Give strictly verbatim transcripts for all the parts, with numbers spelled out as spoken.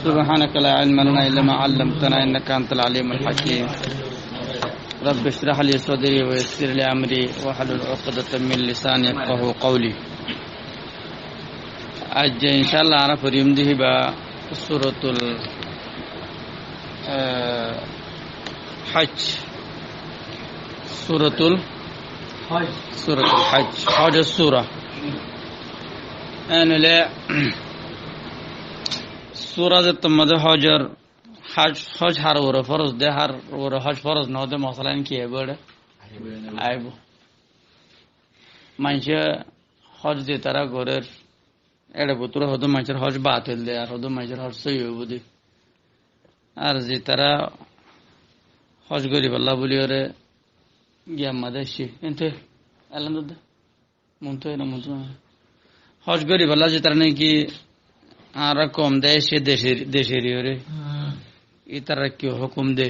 سبحانك لا علم لنا إلا ما علمتنا إنك أنت العليم الحكيم. رب اشرح لي صدري ويسر لي أمري واحلل عقدة من لساني يفقهوا قولي. Aijja incállah añára foijjum de híba Suratul, eh, Haj. Suratul Haj. Suratul Haj. Hajor sura. Eén óile sura zettót mazé hajor, haj, haj har uore foroz de, har uore haj foroz no de, mosala iín ki aibó ere? Aibó. Maincé haj zetará gorér, ére bútore hodún maincór haj batil de, ar hodún maincór haj sóiyi óibo de. Ar zetará haj goríbolla buli ore giyam mazé aiccé, ente elan de. Muntu ena muntu. Haj goríbolla zetará naki añára koum de aiccé decor, decor ore. Hmm. Itará ki hókum de?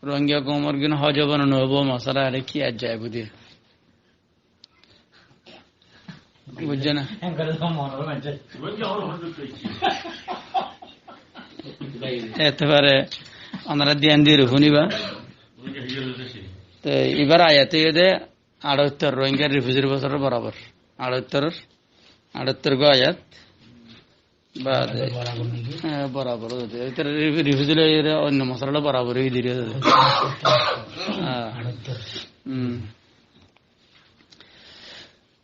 Rohingya koumor gin haj óibo né no óibo, mosala ere ki aijja aibó de. Buijjó né? Ete fare, onora diyan diri fúniba. Te ibar ayat óiye de añçáttor Rohingya refugee r bosór borabor. Añçáttor, añçáttor gó ayat. Baade, borabor naki? Eh, borabor óiye de. Ete re-, refugee loi ere onno mosala loi borabor óiye de. Ah. Hmm.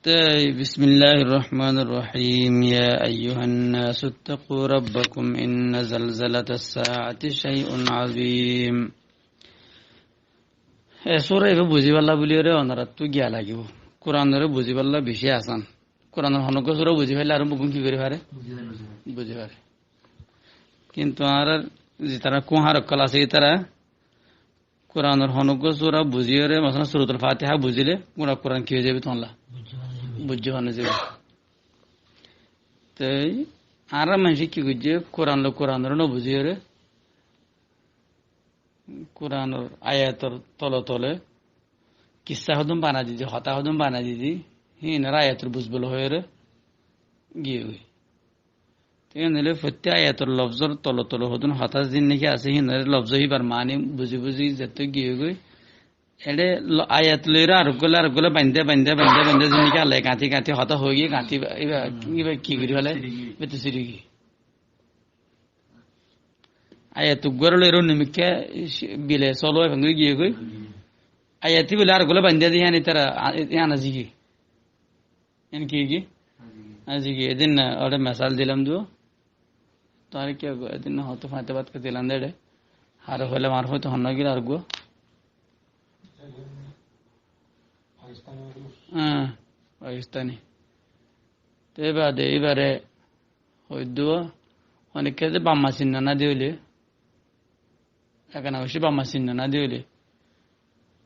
Te, بسم الله الرحمن الرحيم. يا أيها الناس اتقوا ربكم إن زلزلة الساعة شيء عظيم. E sura ibá buzibálla buli ore onorattú giya lagibo. Kuranore buzibálla beci asan. Kuranor honó uggwá sura buzi faile aró beggún ki gori fare? Buzi fare. Kintu añárar zetará kuháñr ókkol asé, itará Kuranor honó uggwá sura buzi ore, masalan, Suratul Fatiha buzile, gura Kuran ki ói zaibo tuáñlla? Buijjó fana zaibo. Te añárar maincé ki goijjé, Kuran loi Kuranore no buzi ore, Kuranor ayator tole tole kissa hodún banai didi, hotá hodún banai didi, híinor ayator buzbol hoiyóre giyé goi. Te híin óile fottí ayator lofzor tole tole hodún hotá zin naki asé, híinor lofzo híbar mani buzi buzi zetó giyé goi. Ere lo-, ayat loire areggwá loi areggwá loi bainde, bainde, bainde, bainde, zin naki Allah gañti gañti hotá hoi giyé, gañti iba, iba, iba ki gori fele? Iba to siri giyé. Ayat uggwá loi ere nimikká bile solo efengori giyé goi. Ayat ibá loi areggwá loi bainde de, yián itará, a-, yián azi ki? Yián ki ki? Azi ki? Edin na, ore mesal dilam duwa. Tuáñre ki edin na hoto fañte bat ke dilam de ere. Ar hoile mar hoito honno gil areggwá. Há, Pakistani. Te baade ibare hoiddúa, onekke de baf ma sinno nái de óile, egana guccí baf ma sinno nái de óile,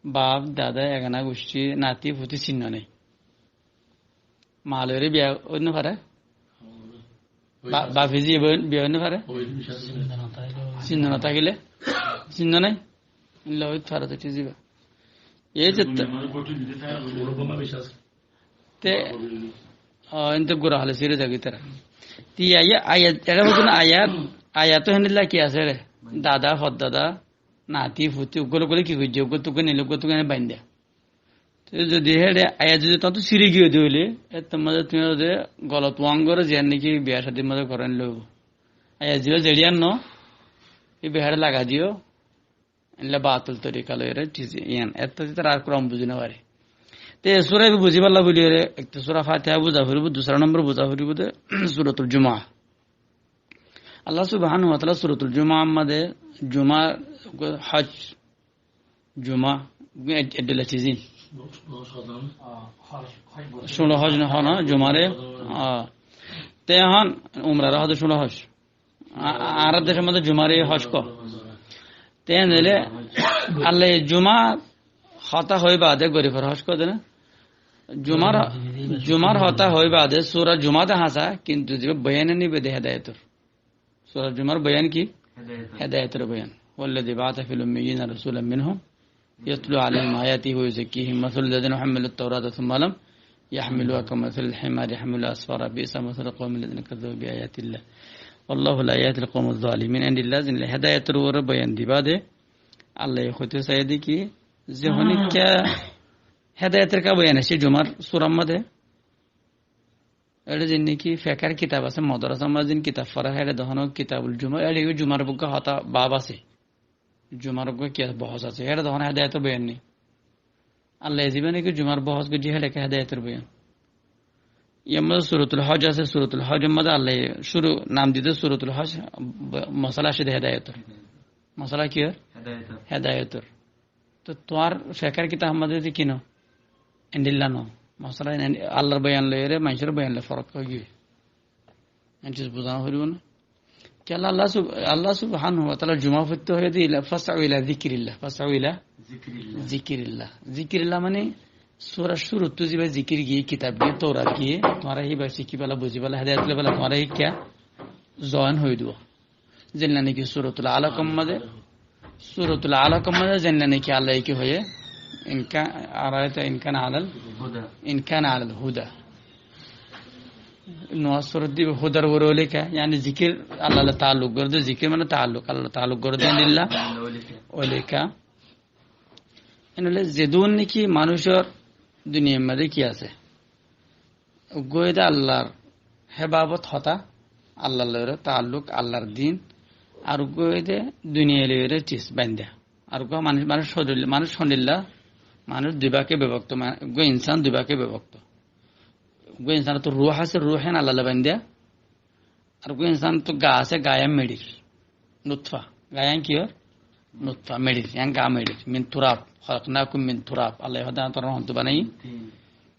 baf, dada, egana guccí, nati, futi sinno nái. Ma loire biya ói no fare? Ba-, bafe zi biya ói no fare? Sinno no tákile? Sinno nái? Illa ói fare to thík ziba. Ei ze Te, o, ente gura hale siri zagi tara. Ti aya-, ayat, ere hoito na ayat, ayat to héndilla ki asé re? Dada, foddada, nati, futi, uggwá uggwá ki goijje, uggwá tuggwá nile, uggwá tuggwá bainde. Te zodi héçe ayat zodi tuáñttu siri giye de óile, ettór mazé tuñí zodi golot wangor ziyán naki biya cádir mazé goron loibo. Ayat zodi zeçiyan no, e biya héçe lagai diyo, Endilla batil torika loi ere thík yián. Ettó tará ar Kuran buzi no fare. Te e sura ibá buzibálla buli ere, ek to sura Fatiha buza foribo, dusra nombor buza foribo de Suratul Jumu'a. Allah subhanahu wa ta'ala Suratul Jumu'a mazé Jumu'a, haj, Jumu'a, e-, eddola thík yián. Cúño haj no hono, Jumu'a re, a. Te ehón umra re hoó de cúño haj. A-, a-, añárar decór mazé Jumare hoj ko. Te ene óile, Allah Juma hotá hoi bade gori fore hoj ko de na. Jumar, Jumar hotá hoi bade sura Juma de hásá, kintu ziba boyan nibe de hedayetor. Sura Jumar boyan ki? Hedayetor. Hedayetor boyan. هو الذي بعث في الأميين رسولا منهم يتلو عليهم آياته ويزكيهم مثل الذين حملوا التوراة ثم لم يحملها كمثل الحمار يحمل أسفارا، بئس مثل القوم الذين كذبوا بآيات الله، والله لا يهدي القوم الظالمين. Endilla zendilla hedayetor uore boyan diba de, Allah ye hoito saiyé de ki, ze honikka hedayetor ka boyan aiccé jumar surar maze, ére zendilla ki fekar kitab asé, modrasar maze zendilla kitab fora, ére de hono kitabul juma, ére ki jumar bukka hotá bab asé. Jumar uggwá ki asé, bohos asé. Héçe de hono hedayetor boyan nái. Allah ye zibá niki jumar bohos goijjé, héçe ki hedayetor boyan. Yar maze Suratul Haj asé, Suratul Hajor maze Allah ye cúru nam diyé de Suratul Haj, b-, mosala asé de hedayetor. Mosala ki or? Hedayetor. Hedayetor. To tuáñr fekar kitab maze de ki no? Endilla no. Mosala en-, Allahr boyan loi ere, maincór boyan loi forok ói giyé. En ciz buzá foribo na? Kiyólla Allah sub-, Allah subhanahu wa taala juma foitto hoiyé de ila, "Fas'au ila zikrillah, fas'au ila zikrillah." Zikrillah. Zikrillah mane surar cúruttu ziba zikir giyé, kitab giyé, Taurat giyé, tuáñra híba cíkibálla, buzibálla, hedayot loibálla, tuáñra híkka join hoi dibo. Zendilla niki Suratul Alaq or maze, Suratul Alaq or maze zendilla niki Allah ye ki hoiyé, "In ka-, araita in kana alal huda." In kana alal huda. Nuwa surat diba hudar uore leká, yani zikir Allah loi taalluk goré de, zikir mane taalluk, Allah loi taalluk goré de endilla. Ó leká. En óile zedún niki manúcor duniyar maze ki asé? Uggwá óilde Allahr hé babot hotá, Allahr loi taalluk, Allahr din, ar uggwá óilde duniya loi ciz bainda. Ar uggwá manúic, manúic cóndilla, manúic cóndilla, manúic dui báge bibokto, ma-, uggwá insán dui báge bibokto. Uggwá insánor to ruh asé, ruh hán Allahr loi bainda. Ar uggwá insánor to ga asé, ga yán meçir. Nutfa. Ga yán ki or? Nutfa, meçir. Yán ga meçir. Min turab. Khalaqnakum min turab. Allah ye hoó de, "Añí tuáñrare hontu banaiyí?" Tin.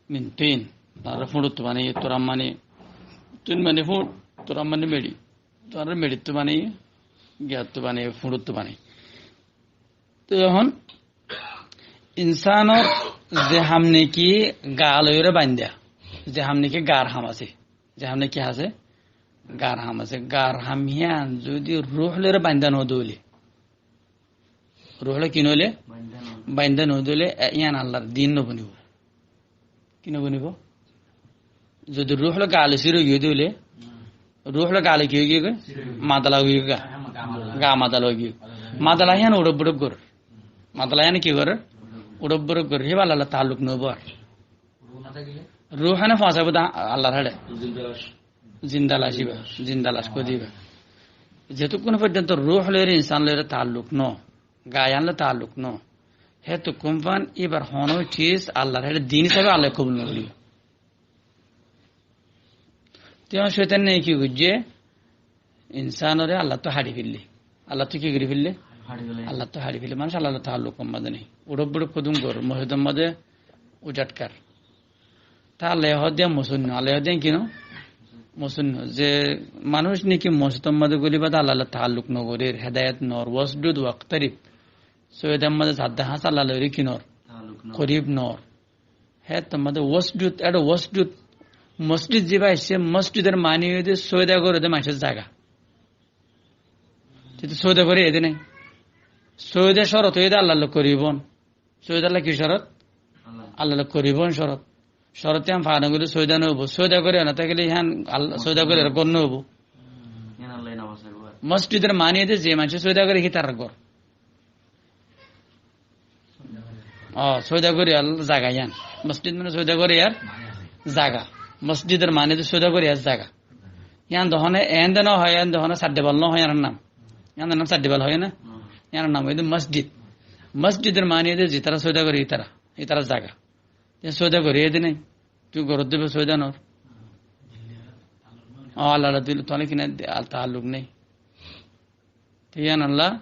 Min tin. Tuáñrare fuñçottu banaiyí, turab mane, tin mane fuñçot, turab mane meçi. Tuáñrare meçittu banaiyí, giyattu banaiyí, fuñçottu banaiyí. To ehón insánor ze ham niki ga loiyóre bainda, ze ham niki gar ham asé, ze ham niki asé, gar ham asé, gar ham híyan zodi ruh loiyóre bainda no de óile, ruh loi ki no óile? Bainda no. Bainda no de óile, e, híyan Allahr din no bonibo. Ki no bonibo? Zodi ruh loi ga loi sir ói giyé de óile, ruh loi ga loi ki ói giyé goi? Sir ói giyé. Madala ói giyé goi. Ga madala. Ga madala ói giyé. Madala híyan uçob buçob gorér. Madala híyan ki gorér? Uçob buçob gorér. Híba Allahr loi taalluk no óibo ar. Ruh hán foóñsaibo de Allahr hañçe. Zinda lac. Zinda lac íba, zinda lac hoó de íba. Zetukkún foijjonto ruh loiyóre, insán loiyóre taalluk no, ga yán loi taalluk no, hétukkún fán íbar honó ciz Allahr héçe din hísabe Allah ye kobul no goríbo. Te ehón cóitane ki goijjé? Insánore Allahttu haçi féille. Allahttu ki gorí féille? Haçi féille. Allahttu haçi féille. Manúic Allahr loi taalluk or maze nái. Uçob buçob hodún gorér, mosjidor maze ujatkar. Te Allah ye hoó de musolman, Allah ye hoó de ki no? Musolman. Ze manúic niki mosjidor maze góli bade Allah loi taalluk no gorér, hedayet no ór, wasjud waqtarib. Sóidar maze zadde hañs Allah loi ki no ór? Taalluk no ór. Korib no ór. Héttor maze wasjud, eçe wasjud, mosjid ziba aiccé, mosjidor mani óilde sóida goré de maincór zaga. Te to sóida goré ede nái. Sóida corot óilde Allah loi korib on. Sóidar lá ki corot? Allah. Allah loi korib on corot. Corot yián fana goille sóida no óibo. Sóida gorí no tákile yián Allah, sóida gorí ar gor no óibo. Yián Allah na basaibo. Mosjidor mani de ze maincé sóida gorí hítar gor. Ó, sóida gorí ar zaga yián. Mosjid mane sóida gorí ar zaga. Mosjidor mani de sóida gorí ar zaga. Yián de hone, en de no hoó, en de hone saddibal no hoó, yián nam. Yián nam saddibal hoó na? Yián nam óilde mosjid. Mosjidor mani de zitara sóida gorí hítara, hítara zaga. Te sóida gorí ede nái. Tui gorot diba sóida no ór. Ó, Allah, Allah, tui, tui kine de, al taalluk nái. Te yián Allah,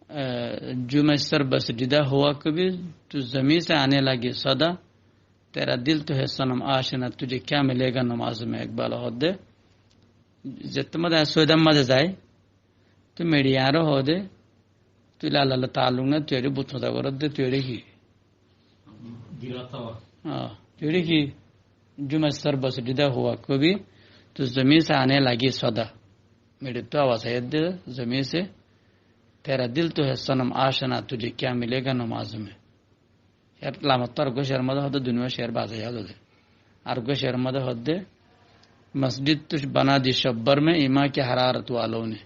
e, "जो मैं सर्वसृष्टा हूँ वह कभी, तू ज़मीन से आने लगी सदा, तेरा दिल तो है सनम आशिना, तुझे क्या मिलेगा नमाज में?" Iqbal hoó de, zettót maze sóidar maze zai, tui meçi añáre hoó de, tui Allah loi taalluk nái, tui eçe but puza gorot de, tui eçe ki? Ó, tui eçe ki? "जो मैं सर्वसृष्टा हूँ वह कभी, तू ज़मीन से आने लगी सदा।" Meçittu abas aiyér de, zomín se, "तेरा दिल तो है सनम आशिना, तुझे क्या मिलेगा नमाज में।" Yar lamottú ar uggwá cér maze hoó de, duniyar cér bazaiya hoó de. Ar uggwá ceéror modé hoódde, مسجد تو بنا دی شب بھر میں، ایمان کی حرارت والوں نے۔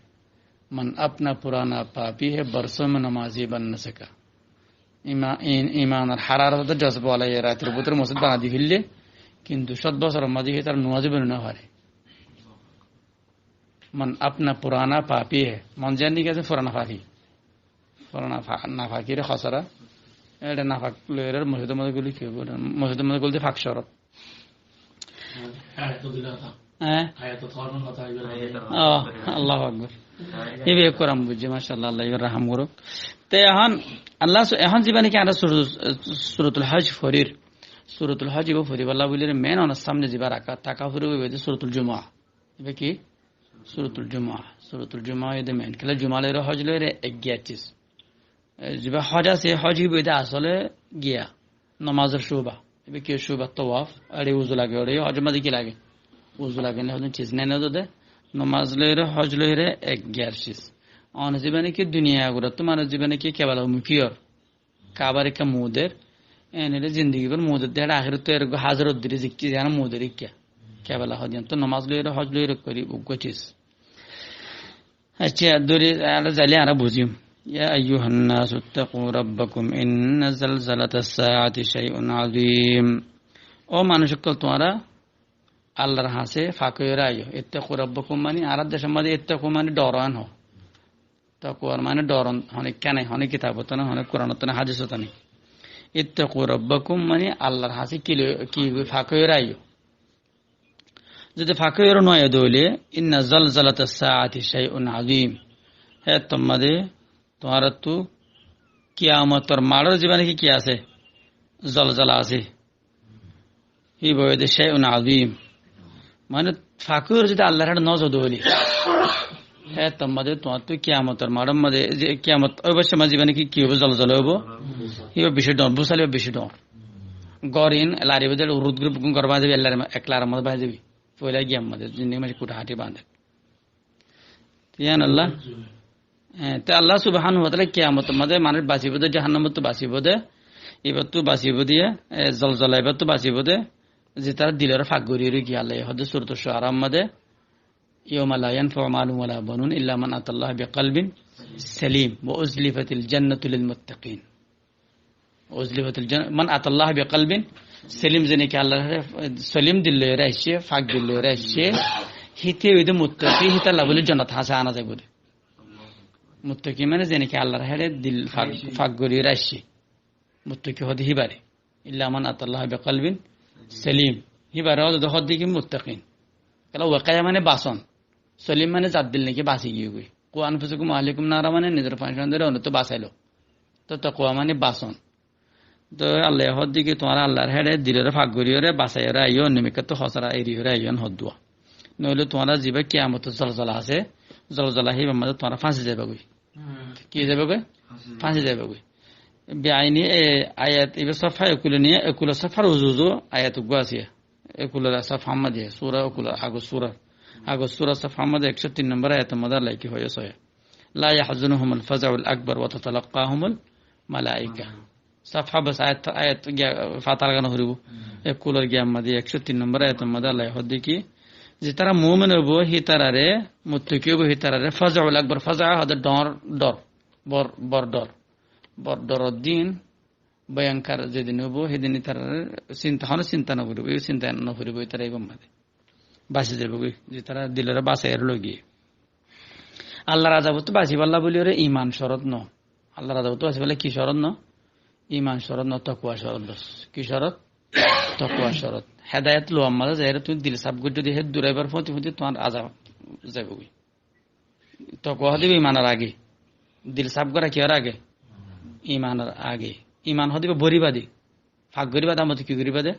من اپنا پرانا پاپی ہے، برسوں میں نمازی بن نہ سکا۔ Iman, in-, imanor hararot ar jozba wala e raitor bútore mosjid banai di féille, kintu cót bosóror modé ki tara nomazi boni no fare. من اپنا پرانا پاپی ہے، mon ziyán niki asé furana papi. Furana fa-, nafakire hosara. Ere nafak loire mosjidor modé guli ki óibo? Mosjidor modé guli de fak corot. Hé? Ó, Allahu Akbar. Ibe Kuran buzze, mashallah, Allah ibe raham goruk. Te ehón Allah su-, ehón ziba niki añára sur-, Suratul Haj forir. Suratul Haj ibo foribálla buli main onor samne ziba raka, taka foribo ibe de Suratul Jumuah. Ibe ki? Suratul Jumuah. Suratul Jumuah ibe de main. Kiyólla Jumuah loire Haj loire ek giya ciz. E, ziba Haj asé, Haj ibo de asole giya. Nomazor cuba. Ibe ki cuba? Tawaf. Ar e uzu lage, ar e Hajor modé ki lage? Uzu lage, ne hodún ciz ne, ne de. Nomaz loire, Haj loire ek giyar ciz. One ziba niki duniya gurattú manúc ziba niki kebela muki ór. Kabar ikka muder. Enere zindigi bor muder de, ahirottú ere uggwá hazar uddiri zikki, ziyán muder ikka. Kebela hodiyán to nomaz loire, Haj loire kori uggwá ciz. Accá, dóri, añára zaile añára buzím. يا أيها الناس اتقوا ربكم إن زلزلة الساعة شيء عظيم. Ó manúc ókkol, tuáñra Allar hañsé fak óiyore aiyó. اتقوا ربكم mani, añárar decór modé ittaqu mani dhoron hoó. Takuwar mani dhoron, hono ikká nai, hono kitabot nai, hono Kuranot nai, hádisot nai. اتقوا ربكم mani Allar hañsé ki loi, ki fak óiyore aiyó. Zodi fak óiyore no aiyó de óile, إن زلزلة الساعة شيء عظيم. Hé tomade, tuáñrattú kiyamotor maçor ziba niki ki asé? Zolzola asé. Híba óilde شيء عظيم. Mane, fak óiyore zodi Allar hañsé no zo de óile, hé tomade tuáñrattú kiyamotor maçor modé, ze kiyamot óibar somot ziba niki ki óibo? Zolzola óibo. Híba beci dhoñr, busal híba beci dhoñr. Gór in laribo de, rud gori beggún gór báñgi dibo, ek larar modé báñgi dibo. Foila giyar modé, zindigi manúce kuthahati bañde. Yián Allah. E, te Allah subhanahu wa taala kiyamotor modé manúc basibo de, jahannamottú basibo de, ibattú basibo de, e, zolzola ibattú basibo de, ze tara dilore fak gori roi giye. Allah hoó de Suratul Shuarar modé, يوم لا ينفع مال ولا بنون إلا من أتى الله بقلب سليم وأزلفت الجنة للمتقين. Uzlifatil jan-, man atallaha biqalbin salim, zene ki Allar hañsé salim dil loiyore aiccé, fak dil loiyore aiccé, híte óilde muttaki, hítalla buli jonnot hañsé ana zaibo de. Muttaki mane zene ki Allar hañsé dil fak, fak goriyore aiccé. Muttaki hoó de híbare. Illa man atallaha biqalbin salim. Híbare hoó de, hoó de ki muttakin. Kiyólla waqaya mane bason. Salim mane zar dil niki basi giyé goi. Qu anfusakum wa ahlikum nara mane nizor fán-fondore onottú basailo. To takwa mane bason. To Allah hoó de ki tuáñra Allar hañsé dilore fak goriyore basaiyore aiyó, onno mikkattú hosara eriyore aiyó, en hoddua. Noile tuáñra ziba kiyamotor zolzola asé, zolzola híbar modé tuáñra fáñsi zaiba goi. Ki zaiba goi? Fáñsi zaiba goi. Biaini e ayat, iba safha ekul niye, ekul safhar uzu uzu ayat uggwá asé. Ekulor safhar modé, sura ekulor agor sura. Agor sura safhar modé ekcó tin nombor ayator modé Allah ki hoiyé soya. لا يحزنهم الفزع الأكبر وتتلقاهم الملائكة. Safha bas ayat, ayat giya fatar gana horibo. Ekulor giya modé ekcó tin nombor ayator modé Allah hoó de ki, ze tara mumin óibo, hí tarare, muttaki óibo, hí tarare fazaul akbar, faza hoó de dhoñr, dhor, bor, bor dhor. Bor dhoror din, bhoyonkar zedin óibo, hídin ítarar sinta, hono sinta no goribo, e sinta no goribo, ítara ibár modé basi zaibo goi, zitara dilore basaiyore loi giyé. Allar azabottú basibálla buliyore iman corot no. Allar azabottú basibálla ki corot no? Iman corot no, takwa corot bes. Ki corot? Takwa corot. Hedayat lowa mazé zaiyore tuñí dil saf goijjó de, hé duraibár fúñti fúñti tuáñr azab zaibo goi. Takwa hoó de imanor age. Dil saf gora kiyór age? Imanor age. Iman hoó de bóriba de. Fak goriba de, amar ki goriba de?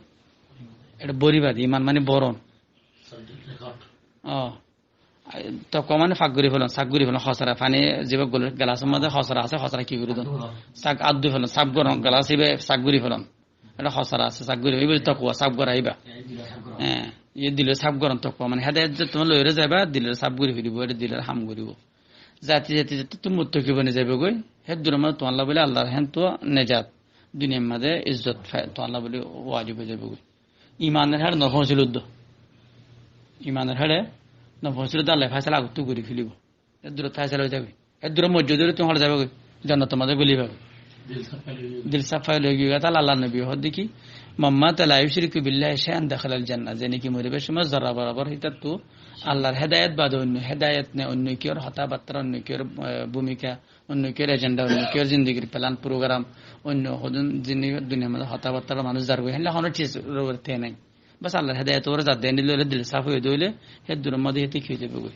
Ete bóriba de. Iman mane boron. Ó. Takwa mane fak gori felon, saf gori felon, hosara. Fani ziba gol-, gelasor modé hosara asé, hosara ki gori don? Sak addu felon, saf goron, gelas iba saf gori felon. Ete hosara asé, saf gori, iba takwa, saf gora iba. Hé, e dilore saf goron takwa, mane hedayat ze tuáñra loire zaiba, dilore saf gori felibo, ete dilore ham goribo. Zati zati zati tuñí muttaki boni zaiba goi, hé duraibár mazé tuáñlla buli Allar héntu nejat, duniyar mazé izzot fa-, tuáñlla buli wajib ói zaiba goi. Imanor héçe no foóñsilóddo. Imanor héçe no foóñsilóddo, Allaye fáisala agottú gorí felibóu. Eddúrot fáisala ói zagói. Eddúrot moijjó dóri tuñí hoçé zaibógoi? Jonnotor mazé goli faibóu. Dil saf fail ói giyói. Dil saf fail ói giyói. Táile Allar nobi hoódde ki, "Man mata la yushriku billahi shay'an dakhalal jannah." Ze niki moribar cómot zorra borabor hítattú Allar hédayet bade oinno hédayet ne, oinno kiyór hotábattára, oinno kiyór, eh, búmika, oinno kiyór ejenda, oinno kiyór zindigir pelan, purogram, oinno hodún zindi duniyar mazé hotábattára manúic zargói, héndilla honó thiz uore te nái. Bas Allar hédayet uore zar de, héndilla óile dil saf óiye de óile, hé duror mazé héte ki ói zaibógoi?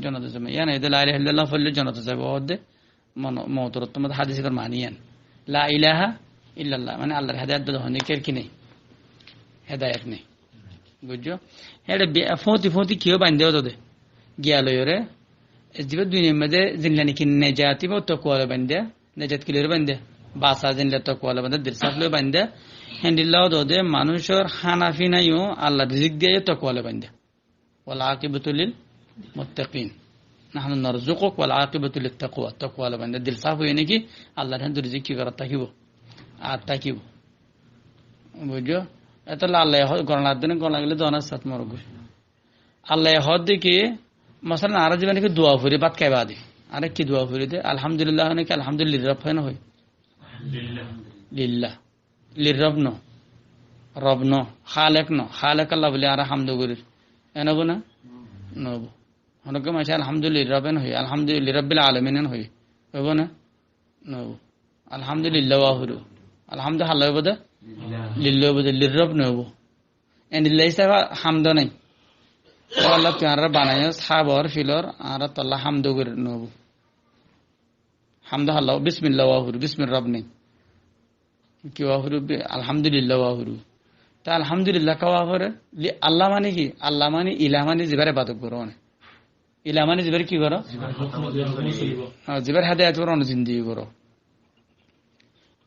Jonnotot zaibóu. Yían óilde la ilaha illallah foille jonnotot zaibóu hoódde, mon-, moutor ottót mazé hádis ikar mani yían. La ilaha illallah, mane Allar hédayet bade honó kiyór ki nái? Hédayet nái. Buijjó? Héçe bi-, fóti fóti kiyó bainde ódde. Giya loiyóre, e, ziba duniyar mazé zinilla niki nejat íba, tokwa loi bainde, nejat ki loiyóre bainde? Basa zinilla tokwa loi bainde, dil saf loi bainde. Héndilla ódde manúicor hána fina yó Allar rizik diya yó tokwa loi bainde. Wal aqibatu lil muttaqin. Nahnu narzuquk wal aqibatu lit taqwa. Tokwa loi bainde, dil saf óiye niki, Allar héntu rizik ki gorát tákibou? Aát tákibou. Buijjó? Etolla Allaye ho-, goron lagde né, goron lagile donar sát morogói. Allaye hoódde ki, masalan, añára ziba niki dua fori bát hái bade. Añára ki dua fori de? Alhamdulillah hoó né ki, alhamdulillah, Rob hoó né hoi? Lillah. Lillah. Lir Rob no. Rob no. Khalek no. Khalek Allah buli añára hamd gorir. En óibo né? No óibo. Honó ke maincé alhamdulillah Rob en hoi, alhamdulillah Rabbil Alamin en hoi. Óibo né? No óibo. Alhamdulillah wahuru. Alhamdu halla óibo de? Lillah. Lillah óibo de, lir Rob no óibo. Endilla hísabe hamd nái. Ó Allah, tui añára banaiyós, hábor, filor, añára tolla hamd gorir, no óibo. Hamd halla, bismillah wahuru, bismir Rob nái. Ki wahuru, bi-, alhamdulillah wahuru. Te alhamdulillah ká wahuru, li-, Allah mani ki? Allah mani, ilah mani zibar ebadot goró né. Ilah mani zibar ki goró? Zibar hukm, zibar hukm sólibo. Ah, zibar hédayet uore zindigi goró.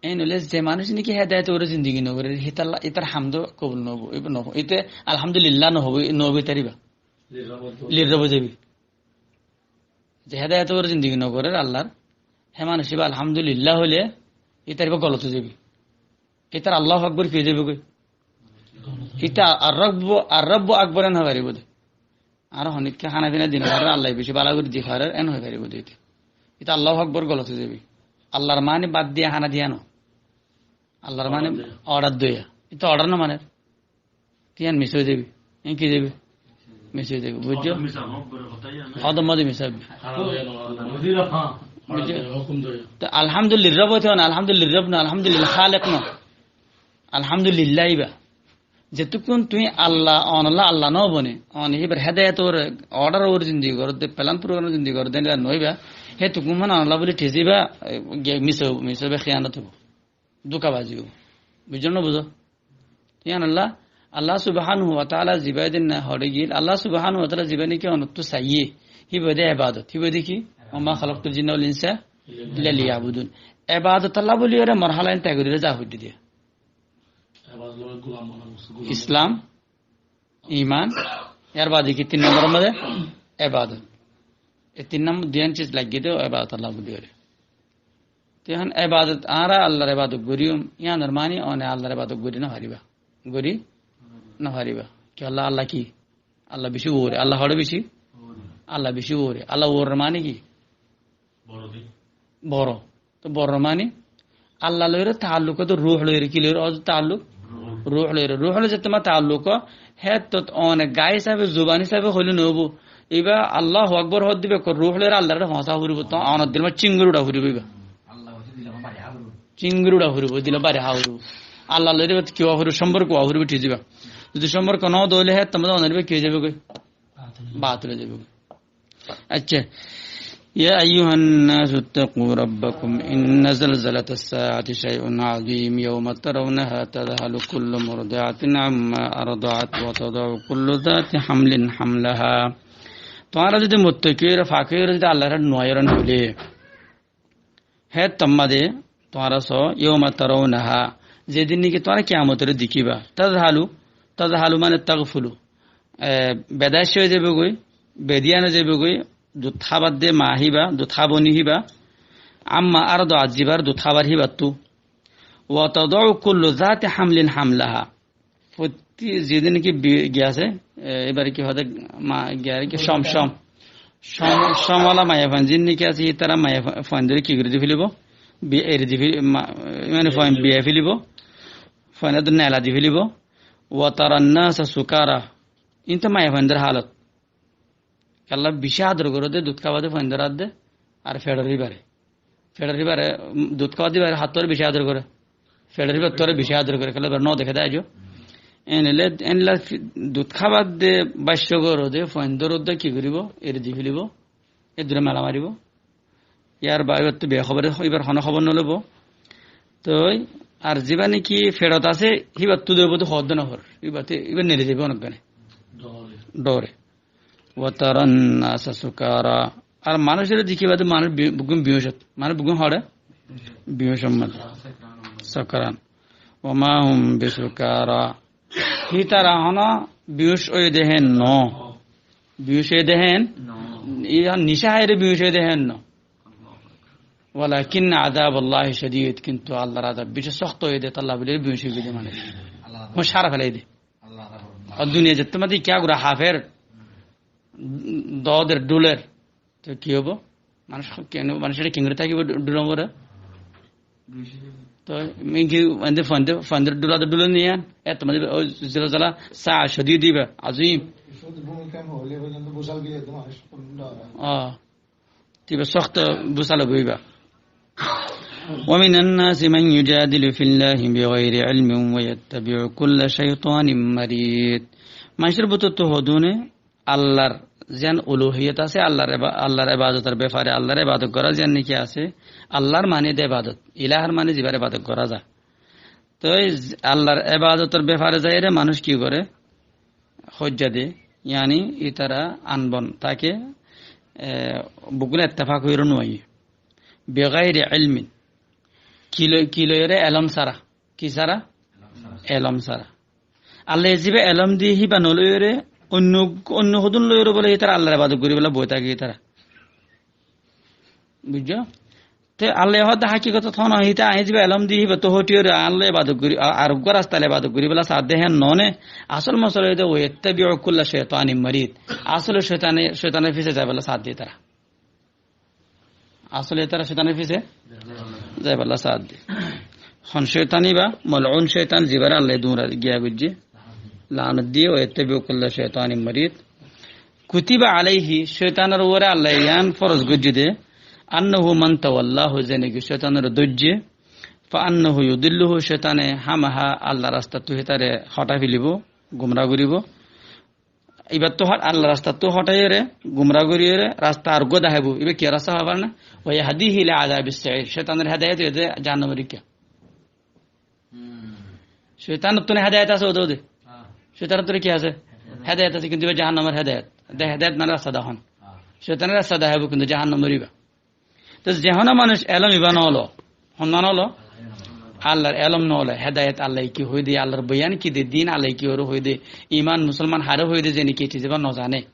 En óile ze manúic niki hédayet uore zindigi no goré, hítar la-, hítar hamd kobul no óibo, no óibo. Íte alhamdulillah no óibo, no óibo ítar íba. Lir Rob óibo. Lir Rob ói zaibo. Ze hédayet uore zindigi no gorer Allar, hé manúic íba alhamdulillah hoile, ítar íba golot ói zaibo. Ítar Allahu Akbar ki ói zaibo goi? Íte ar Rabbu, ar Rabbu Akbar en hoi faribo de. Ar honikka hána fina di no farer, Allaye beci bála gorí di farer, en hoi faribo de íte. Íte Allahu Akbar golot ói zaibo. Allar mani bad diya hána diya no. Allar mani order diya. Order diya. Íte order no maner. Te yían mis ói zaibo. Yían ki zaibo? Mis ói zaibo. Buijjó? Order mis óibo, order mis óibo. Buijjó? Te alhamdulillah Rob óite no, alhamdulillah Rob no, alhamdulillah Khalek no. Alhamdulillah íba. Zetukkun tuñí Allah, onolla Allah no bone, one híbar hédayet uore, order uore zindigi goró de, plan program zindigi goró de, no íba, hetukkun mane onolla buli thík íba, e, ge-, mis óibo, mis óibo, khiyanot óibo. Dukabazi óibo. Buijjó no buzó? Yían Allah, Allah subhanahu wa ta'ala ziba din na hore gil, Allah subhanahu wa ta'ala ziba niki onottú saiye, híba de ebadot, híba de ki? Wa ma khalaqtul jinna wal insa illa liya'budun. Ebadot Allah buli ore morhala en tagorire za huddi diya. Islam, iman, yar bade ki tin nombor mazé? Ebadot. E tin nombor duiyan ciz lagge de ebadot Allah buli ore. Te ehón ebadot, añára Allar ebadot goríyum, yíanor mani one Allar ebadot gorí no fariba. Gorí no fariba. Kiyólla Allah ki? Allah beci uore. Allah hore beci? Allah beci uore. Allah uore mani ki? Boro. Te boro mani Allah loire taalluk, te ruh loire ki loire, o taalluk? Ruh loire. Ruh loire zetté ma taalluk, héttot one gai hísabe, zuban hísabe hoile no óibo. Íba Allahu Akbar hoódde íba ruh loire Allar re foóñsa foribo, to onor dil ma cingori uça foribo íba. Cingori uça foribo, dil bari há foribo. Allar loire íba ki ówa foribo, somporko ówa foribo, thík íba. Zodi somporko no de óile héttor mazé onor íba ki ói zaibo goi? Batil ói zaibo goi. Accá. يا أيها الناس اتقوا ربكم إن زلزلة الساعة شيء عظيم يوم ترونها تذهل كل مرضعة عما أرضعت وتضع كل ذات حمل حملها. Tuáñra zodi muttaki óire, faki óire zodi Allar re nuaiyóre no óile, héttor mazé tuáñra só, يوم ترونها, zedin niki tuáñra kiyamotore dekíba. تذهل, تذهل mane تغفل. E, bedac ói zaibo goi, bediyan ói zaibo goi, dud hábar de ma híba, dud háboni híba. عما أرضعت, zibar dud hábar híbattu. وتضع كل ذات حمل حملها. Fot-, Ki, zedún ki bi-, giyé asé, e, ibare ki hoó de, ma-, giyé ki, som, som. Som, som ola maiyafuain zedún ki asé, ítara maiyafuaindóre ki gorí di felaibo? Bi-, eri di fel-, ma-, mane fuain biyai felaibo. Fuaindóre nela di felaibo. Wa taran nasa sukara. Iín to maiyafuaindór halot. Kiyólla beci ador goré de, dud hába de fuaindóre adde, ar feçor ibare. Feçor ibare, um, dud hába de ibare hattú ar beci ador goré. Feçor ibare to ar beci ador goré, kiyólla ibare no deké de aijjó. Enle, enla fi-, dud hába de bacca goré de fuaindóre de ki goríbo? Eri di felaibo. Edúra mela maribo. Yar ba-, ibar to be hóbor, ibar hono hóbor no loibo. Toi, ar ziba niki feçot asé, hibar to doibo to hoódde no hoór. Ibar to, ibar neli zaibo onok gane. Dore. Dore. Wa taran nasa sukara. Ar manúic ore dekíba de manúic bi-, beggún biyuc ot. Manúic beggún hoçé? Biyuc ot mazé. Sukran. Wa ma hum bi sukara. Hítara hono biyuc óiye de hén no. Biyuc óiye de hén. No. Iyan nicá háire biyuc óiye de hén no. Walakin azaballahi shadid, kintu Allar azab beci sókto óiye de, tolla buli biyuc óiye de manúic. Húc hára felai de. Ar duniya zetté mazé kiyá gura hafer, doder, dhuler. Toi ki óibo? Manúic kene, manúic ore kengori tákibo dhu-, dhulor uore? Toi, mi ki, ende fuainde, fuainde dhula to dhule niyan. Ette mazé, oi, zilzala, sa, shadid iba, azim. Ó. Tiba sókto busal óibo iba. Wa minan nasi man yujadilu fillahi bighayri ilmin wa yattabi'u kulla shaytanin marid. Manúcor bútottu hodúne Allar ziyan uluhiyot asé, Allar eba-, Allar ebadotor befare, Allar ebadot gorá ziyan niki asé, Allar mani de ebadot, ilahor mani zibar ebadot gorá za. Toi z-, Allar ebadotor befare zaiyóre manúic ki goré? Hojja de, yani ítara anbon táke, e, beggún ettefak óiyore no aiyé. Bighayri ilmin. Ki loi-, ki loiyore? Elóm sára. Ki sára? Elóm sára. Allaye ziba elóm diye híba no loiyore, oinno, oinno hodún loiyore bóle ítara Allar ebadot gorí bóle boi táke ítara. Buijjó? Te Allaye hoódde hakikotot hono híte añí ziba elóm di híba to hóthiyóre Allaye ebadot gorí, a-, ar uggwá rasta ebadot gorí bela saádde hén noó né. Asól mosala óilde, "Wa yattabi'u kulla shaytanin marid." Asóle cóitane, cóitanor fise zai bela saádde ítara. Asóle ítara cóitanor fise zai bela saádde. Hon cóitan iba, mal'un cóitan, zibare Allaye duñra giya goijjé. Laanot diye, "Wa yattabi'u kulla shaytanin marid." Kutiba alayhi, cóitanor uore Allaye yián foroz goijjé de, "annahu man tawallahu", ze niki cóitanore dóijje, "fa annahu yudilluhu", cóitane hámaha Allar rastattú hítare hótai felaibo, gumra goribo. Ibattú hó-, Allar rastattú hótaiyore, gumra goriyore, rasta ar uggwá dahaibo. Iba ki rasta hoó fare na? "Wa yahdihi ila adhabis sa'ir." Cóitanor hedayot óiye de jahannamor ikká. Hmm. Cóitanottú né hedayot asé óde óde. Ah. Cóitanottú né ki asé? Hedayot. Hedayot asé, kintu iba jahannamor hedayot. De hedayot mane rasta dahán. Ah. Cóitanor rasta dahaibo, kintu jahannamor iba. Toi ze hono manúic elóm iba no lo, honnán no lo? Allar elóm no lo, hedayot Allaye ki hoiyé de, Allar boyan ki de, din Allaye ki ore hoiyé de, iman musolman hare hoiyé de, ze niki e thiz iba no zane.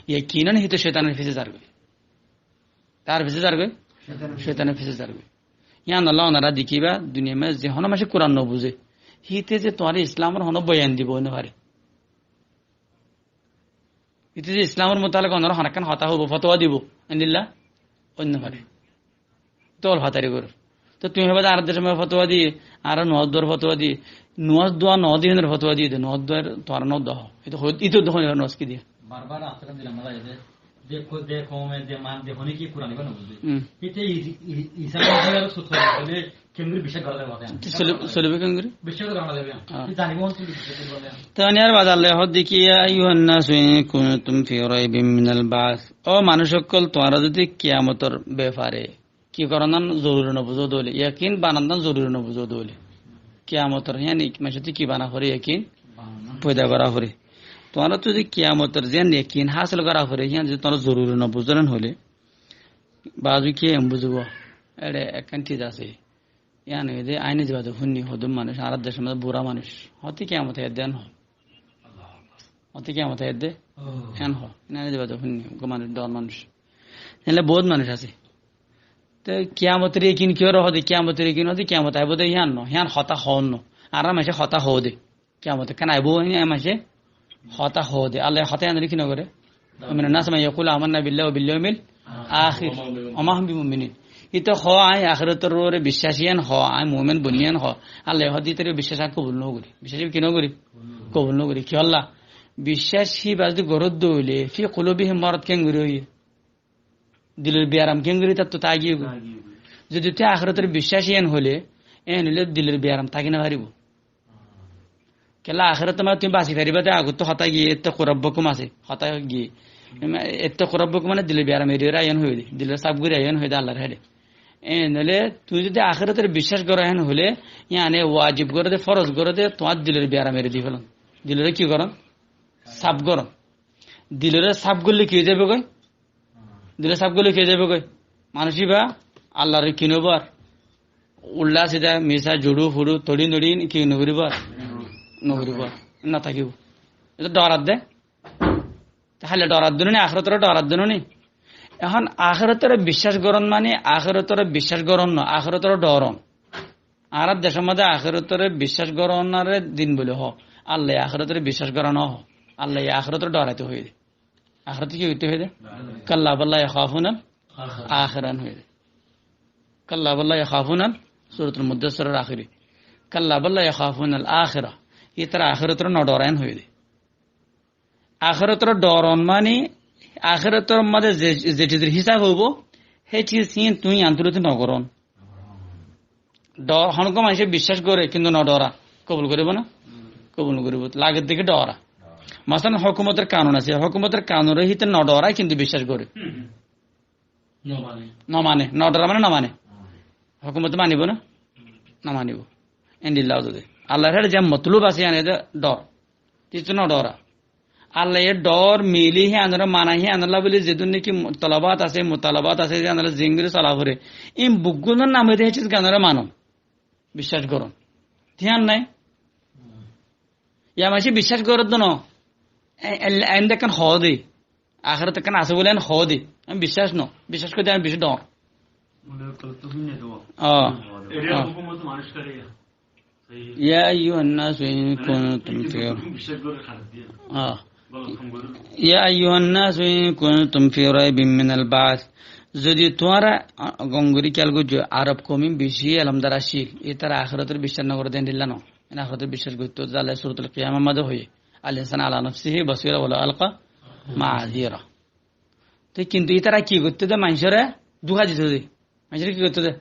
Yakinan híte cóitanor fise zargoi. Tar fise zargoi? Cóitanor fise zargoi. Yiánolla onora dekíba, duniyar maze ze hono manúce Kuran no buzé, híte ze tuáñre Islamor hono boyan dibo, ói no fare. Híte ze Islamor mutalek onora hono ekkán hotá hoibo, fotowa dibo, endilla, ói no fare. Dol fatari gorer. Toi tuñí hoiba de añára decor maze fotowa diye, añára nomaz duwar fotowa diye, nomaz duwa no diye, fotowa diye de, nomaz duwar tuáñra no duwa. Ito hoi-, ito de hoi nomaz ki diye? Barbar asra dilam mala ede. De ko-, de koume, de man, de hone ki Kuran iba no buzé. Hmm. Ite i-, i-, insan iba aro sutro bole kengori bicác gora zaibo. Ite soli-, solibo kengori? Bicác gora zaibo. Ah. Ite zanibo hon soli bicác gora zaibo. Tani ar baade Allaye hoó de ki, "Ya ayyuhan nasu in kuntum fi raybin minal ba'th." Ó manúic ókkol, tuáñra zodi kiyamotor befare ki gorondan zoruri no buzó de óile, yakin banandan zoruri no buzó de óile, kiyamotor híyan manúicottú ki bana fore? Yakin foida gora fore. Tuáñrattú zodi kiyamotor ziyán yakin hásil gora fore, híyan zodi tuáñra zoruri no buzó de óile, bazu ki em buzibo? Ere ekkán thiz asé. Yián óilde añí nize baade fúinni, hodún manúic, añárar decor maze bura manúic. Hoté kiyamot aiyé de en hoó. Hoté kiyamot aiyé de en hoó. Yián añí nize baade fúinni, uggwá manúic, dor manúic. Enle bout manúic asé. Te kiyamotor yakin kiyóre hoó de, kiyamotor yakin hoó de, kiyamot aibo de yián no, yián hotá hoón no. Añára manúice hotá hoó de. Kiyamot ekkán aibó, híyan maze hotá hoó de. Allah hotá yían ki no goré? ومن الناس من يقول آمنا بالله وباليوم الآخر وما هم بمؤمنين. Íte hoó añí ahérator uore biccác, yían hoó añí mumin boni, yían hoó. Allah hoó de ítare biccác añí kobul no gorí. Biccác ki no gorí? Kobul no gorí. Kiyólla? Biccác híba zodi goró de óile, في قلوبهم مرض keéngorí óiye? Dilor biyaram keéngorí tar to táki giyói? Zodi tui ahérator biccác yían hoilé, yían hoilé dilor biyaram táki no faribó. Kiyólla ahérator maze tui basi faribá de, agottú hotá giyé, اتقوا ربكم asé, hotá giyé. Em, اتقوا ربكم mane dilor biyaram eri eri aiyón hoiyé de, dilor sáf gorí aiyón hoiyé de Allar hañsé. Yían hoilé tui zodi ahérator biccác goró yían hoilé, yíane wajib goré de, foroz goré de, tuáñr dilor biyaram eri di félon. Dilore ki gorón? Sáf gorón. Dilore sáf goillé ki ói zaibói? Dil sáf goillé ki ói zaibói? Manúic íba Allaré ki no búar? Uldha sidha, misá, juçu, fuçu, toçi noçi ki no goríbo? No goríbo. No tákibo. Ete dhorar de. Te háli dhorar de no ni, ahératoré dhorar de no ni. Ehón ahératoré biccác gorón mani, ahératoré biccác gorón no, ahératoré dhoron. Añárar decór modé ahératoré biccác gorónare din buli hoó. Allaye ahératoré biccác gorá no hoó. Allaye ahératoré dhoraito hoiyé de. Ahératoré ki goitto hoiyé de? كلا بل لا يخافون الآخرة hoiyé de. كلا بل لا يخافون, Suratul Muddassiror ahéri. كلا بل لا يخافون الآخرة. Ítara ahératoré no dhorain hoiyé de. Ahératoré dhoron mani, ahérator modé ze, ze cizor hísab óibo, hé ciz hín tui yían tulóti no gorón. Dho-, honó manúice biccác goré, kintu no dhora. Kobul goríbo na? Kobul no goríbo. Lage de ki dhora. Masalan, hókumotor kanun asé, hókumotor kanunor híte no dhora, kintu biccác goré. No mane. No mane. No dhora mane no mane. Hókumote manibo na? No manibo. Endilla óiye de. Allar hañsé ze motlub asé, yían de dhor. Híte no dhora. Allaye dhor mili híyanore mana híyanolla buli zedún niki mu-, tolabat asé, mutalabat asé, híyanolla zengori sola foré. Ín beggúnor name de hé ciz ganore manon. Biccác goron. Híyan nai? Yá manúice biccác goron de no. E, e, ende ekkán hoó de. Ahérat ekkán asé buli en hoó de. Añí biccác no. Biccác gorí de añí beci dhor. Mone hoó to húnne de. Ó. Ó. Ere hókumot manúic kare. يا أيها الناس إن كنتم في, ó. يا أيها الناس إن كنتم في ريب من البعث. Zodi tuáñra, a, gom gorí kéyal goijjó, Arob koum ín beci elomdar accíl, ítara ahérator biccác no goré de endilla no. Ín ahérator biccác goittó, zale Suratul Qiyamar modé hoiyé, الإنسان على نفسه بصيرة ولو ألقى معاذيره. Te kintu ítara ki goittó de, maincóre duka dito de. Maincóre ki goittó de?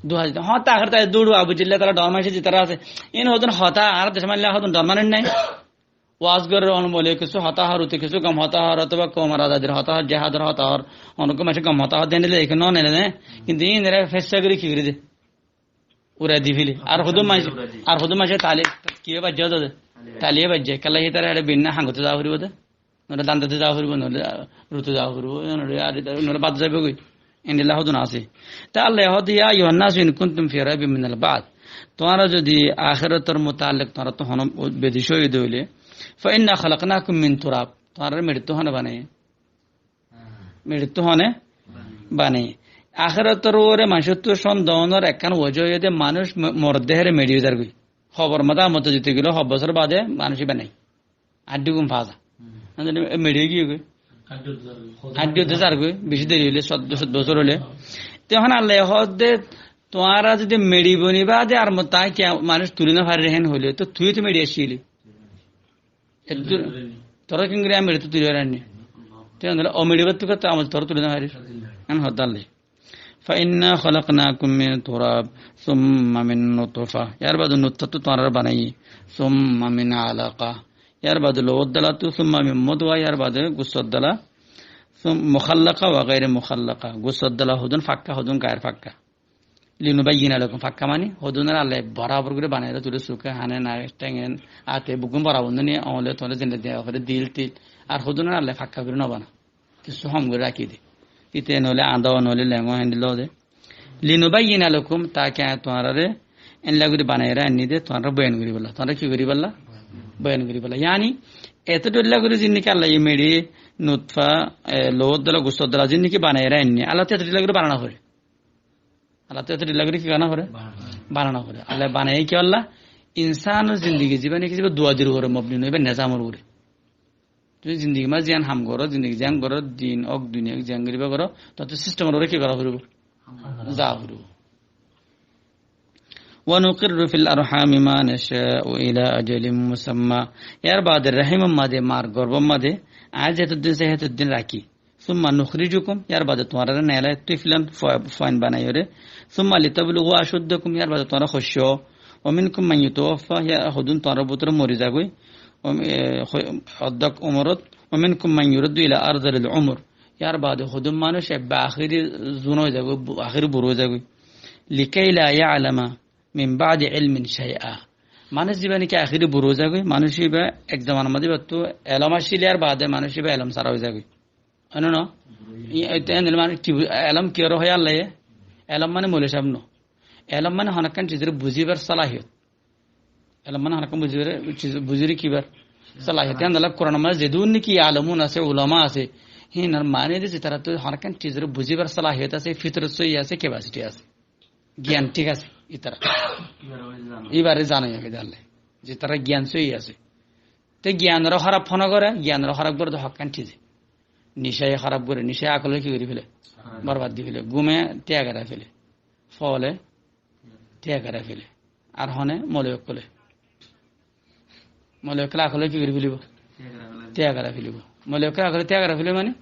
Duka dito. Hotá ahérator duru Abu Jehel, ítara dhor mainc zítara asé. Ín hodún hotá, añárar decór maze hodún dhor mainc nai. Waz gorer, onó mouloviye kessú hotá hoór, ute kessú gom hotá hoór, otóba koumor azadir hotá hoór, jihador hotá hoór, onó maincé gom hotá hoór de endilla no nele de. Kintu ínore fecá gorí ki gorí de? Urai di fele. Ar hodún maincé, ar hodún maincé tali, ki baijjé de? Tali baijjé. Kiyólla ítara ere binna hangote za foribo de. Noóile danda de za foribo, noóile rutu za foribo, noóile ar, noóile bad zaibo goi. Endilla hodún asé. Te Allaye hoó de, يا أيها الناس إن كنتم في ريب من البعث. Tuáñra zodi ahérator mutaallik tuáñrattú honó bedicá óiye de óile, فإنا خلقناكم من تراب. Tuáñrare meçittú hone banaiyé? Meçittú hone banaiyé? Ahérator uore maincóttu sondoh ónor ekkán wojá óiye de manúic mo-, morer de hére meçi ói zargoi. Hobor mutaallik zodi gilé hob bosór bade manúic íba nai. Añçí gum faza. Hmm. Ande e meçi giyé goi. Añçí de zargoi, beci deri óile, sót, sót bosór óile. Te ehón Allaye hoó de, tuáñra zodi meçi boni bade ar mutaallik manúic tuli no farir hén óile, to tui to meçi accíli. Eddur, toré keéngorí añí meçittú tuli farir ni? Te ehón óile o meçi bade to amar toré tuli no farir. Ehón hoó de Allaye. فإنا خلقناكم من تراب ثم من نطفة. Yar bade nutfattú tuáñrare banaiyí. ثم من علقة. Yar bade lowór dalattú, ثم من مضغة, yar bade gussór dala. ثم مخلقة وغير مخلقة. Gussór dala hodún fakka, hodún gair fakka. لنبين لكم, fakka mani hodúnore Allaye borabor gorí banaiyóre tulé, suke, hane, nake, thénge, ate, beggún borabor no ni, oñle, toñle, zende, de, fore, dil, til. Ar hodúnore Allaye fakka gorí no bana. Kessú hom gorí rakí de. Íte noóile añdá, noóile leng, héndilla de. لنبين لكم, taki añí tuáñrare endilla gorí banaiyóre ainní de, tuáñrare boyan goríbolla. Tuáñrare ki goríbolla? Boyan goríbolla. Yáni, eto dhoilla gorí zinniki Allaye meçi, nutfa, e, lowór dala, gussór dala zinniki banaiyóre ainní. Allaye to eto dhoilla gorí banana foré. Allaye to eto dhoilla gorí ki banana foré? Banana. Banana foré. Allaye banaiyé kiyólla? Insánor zindigi zibá niki zibá duadir uore mobni no, ibá nezamor uore. Tui zindigi mazé ziyán ham goró, zindigi ziyán goró, din ók, duniya ók, ziyán goríba goró, tóttu sistemor uore ki gorá foribó? Za foribó. ونقر في الأرحام ما نشاء إلى أجل مسمى. Yar baade rahimor mazé, mar gorbor mazé, añí zetodin sai hetodin rakí. ثم نخرجكم, yar baade tuáñrare neelai, طفلا, fua-, fuain banaiyóre. ثم لتبلغوا أشدكم, yar baade tuáñra hoiccó. ومنكم من يتوفى, yar hodún tuáñrar bútore mori zagói. Om-, e, ho-, oddák umorot. ومنكم من يرد إلى أرذل العمر. Yar baade hodún manúic ebbe ahéri zun ói zagói, bu-, ahéri burá ói zagói. لكي لا يعلم من بعد علم شيئا. Manúic zibá niki ahéri burá ói zagói, manúic ibá ek zomanar mazé ibáttu elóm accíl, yar baade manúic ibá elóm sára ói zagói. Óino no? I-, ete endilla mane ki bu-, elóm kiyóre hoó Allaye? Elóm mane moulovi sáb no. Elóm mane honokkán cizore buzíbar salahiyot. Elóm mane honokkán buzíbar, ciz buzíbar kibar salahiyot. Endilla Kuranor mazé zedún niki alemún asé, ulama asé, híinor mane de ze taráttu honokkán cizore buzíbar salahiyot asé, fitorot sóiyi asé, kepasiti asé. Giyan thík asé, itará. Ibáre zano. Ibáre zano, ibáre zano. Ze tará giyan sóiyi asé. Te giyanore hóraf hone goré, giyanore hóraf goré de hokkán cize. Nicaye hóraf goré, nicaye akolore ki gorí fele? Hóraf. Borbad di fele. Gume tiyag gorí fele. Fole tiyag gorí fele. Ar hone moulovi ókkole. Moulovi ókkole akolore ki gorí felibo? Tiyag gorí felibo. Tiyag gorí felibo. Moulovi ókkole akolore tiyag gorí felibo mane?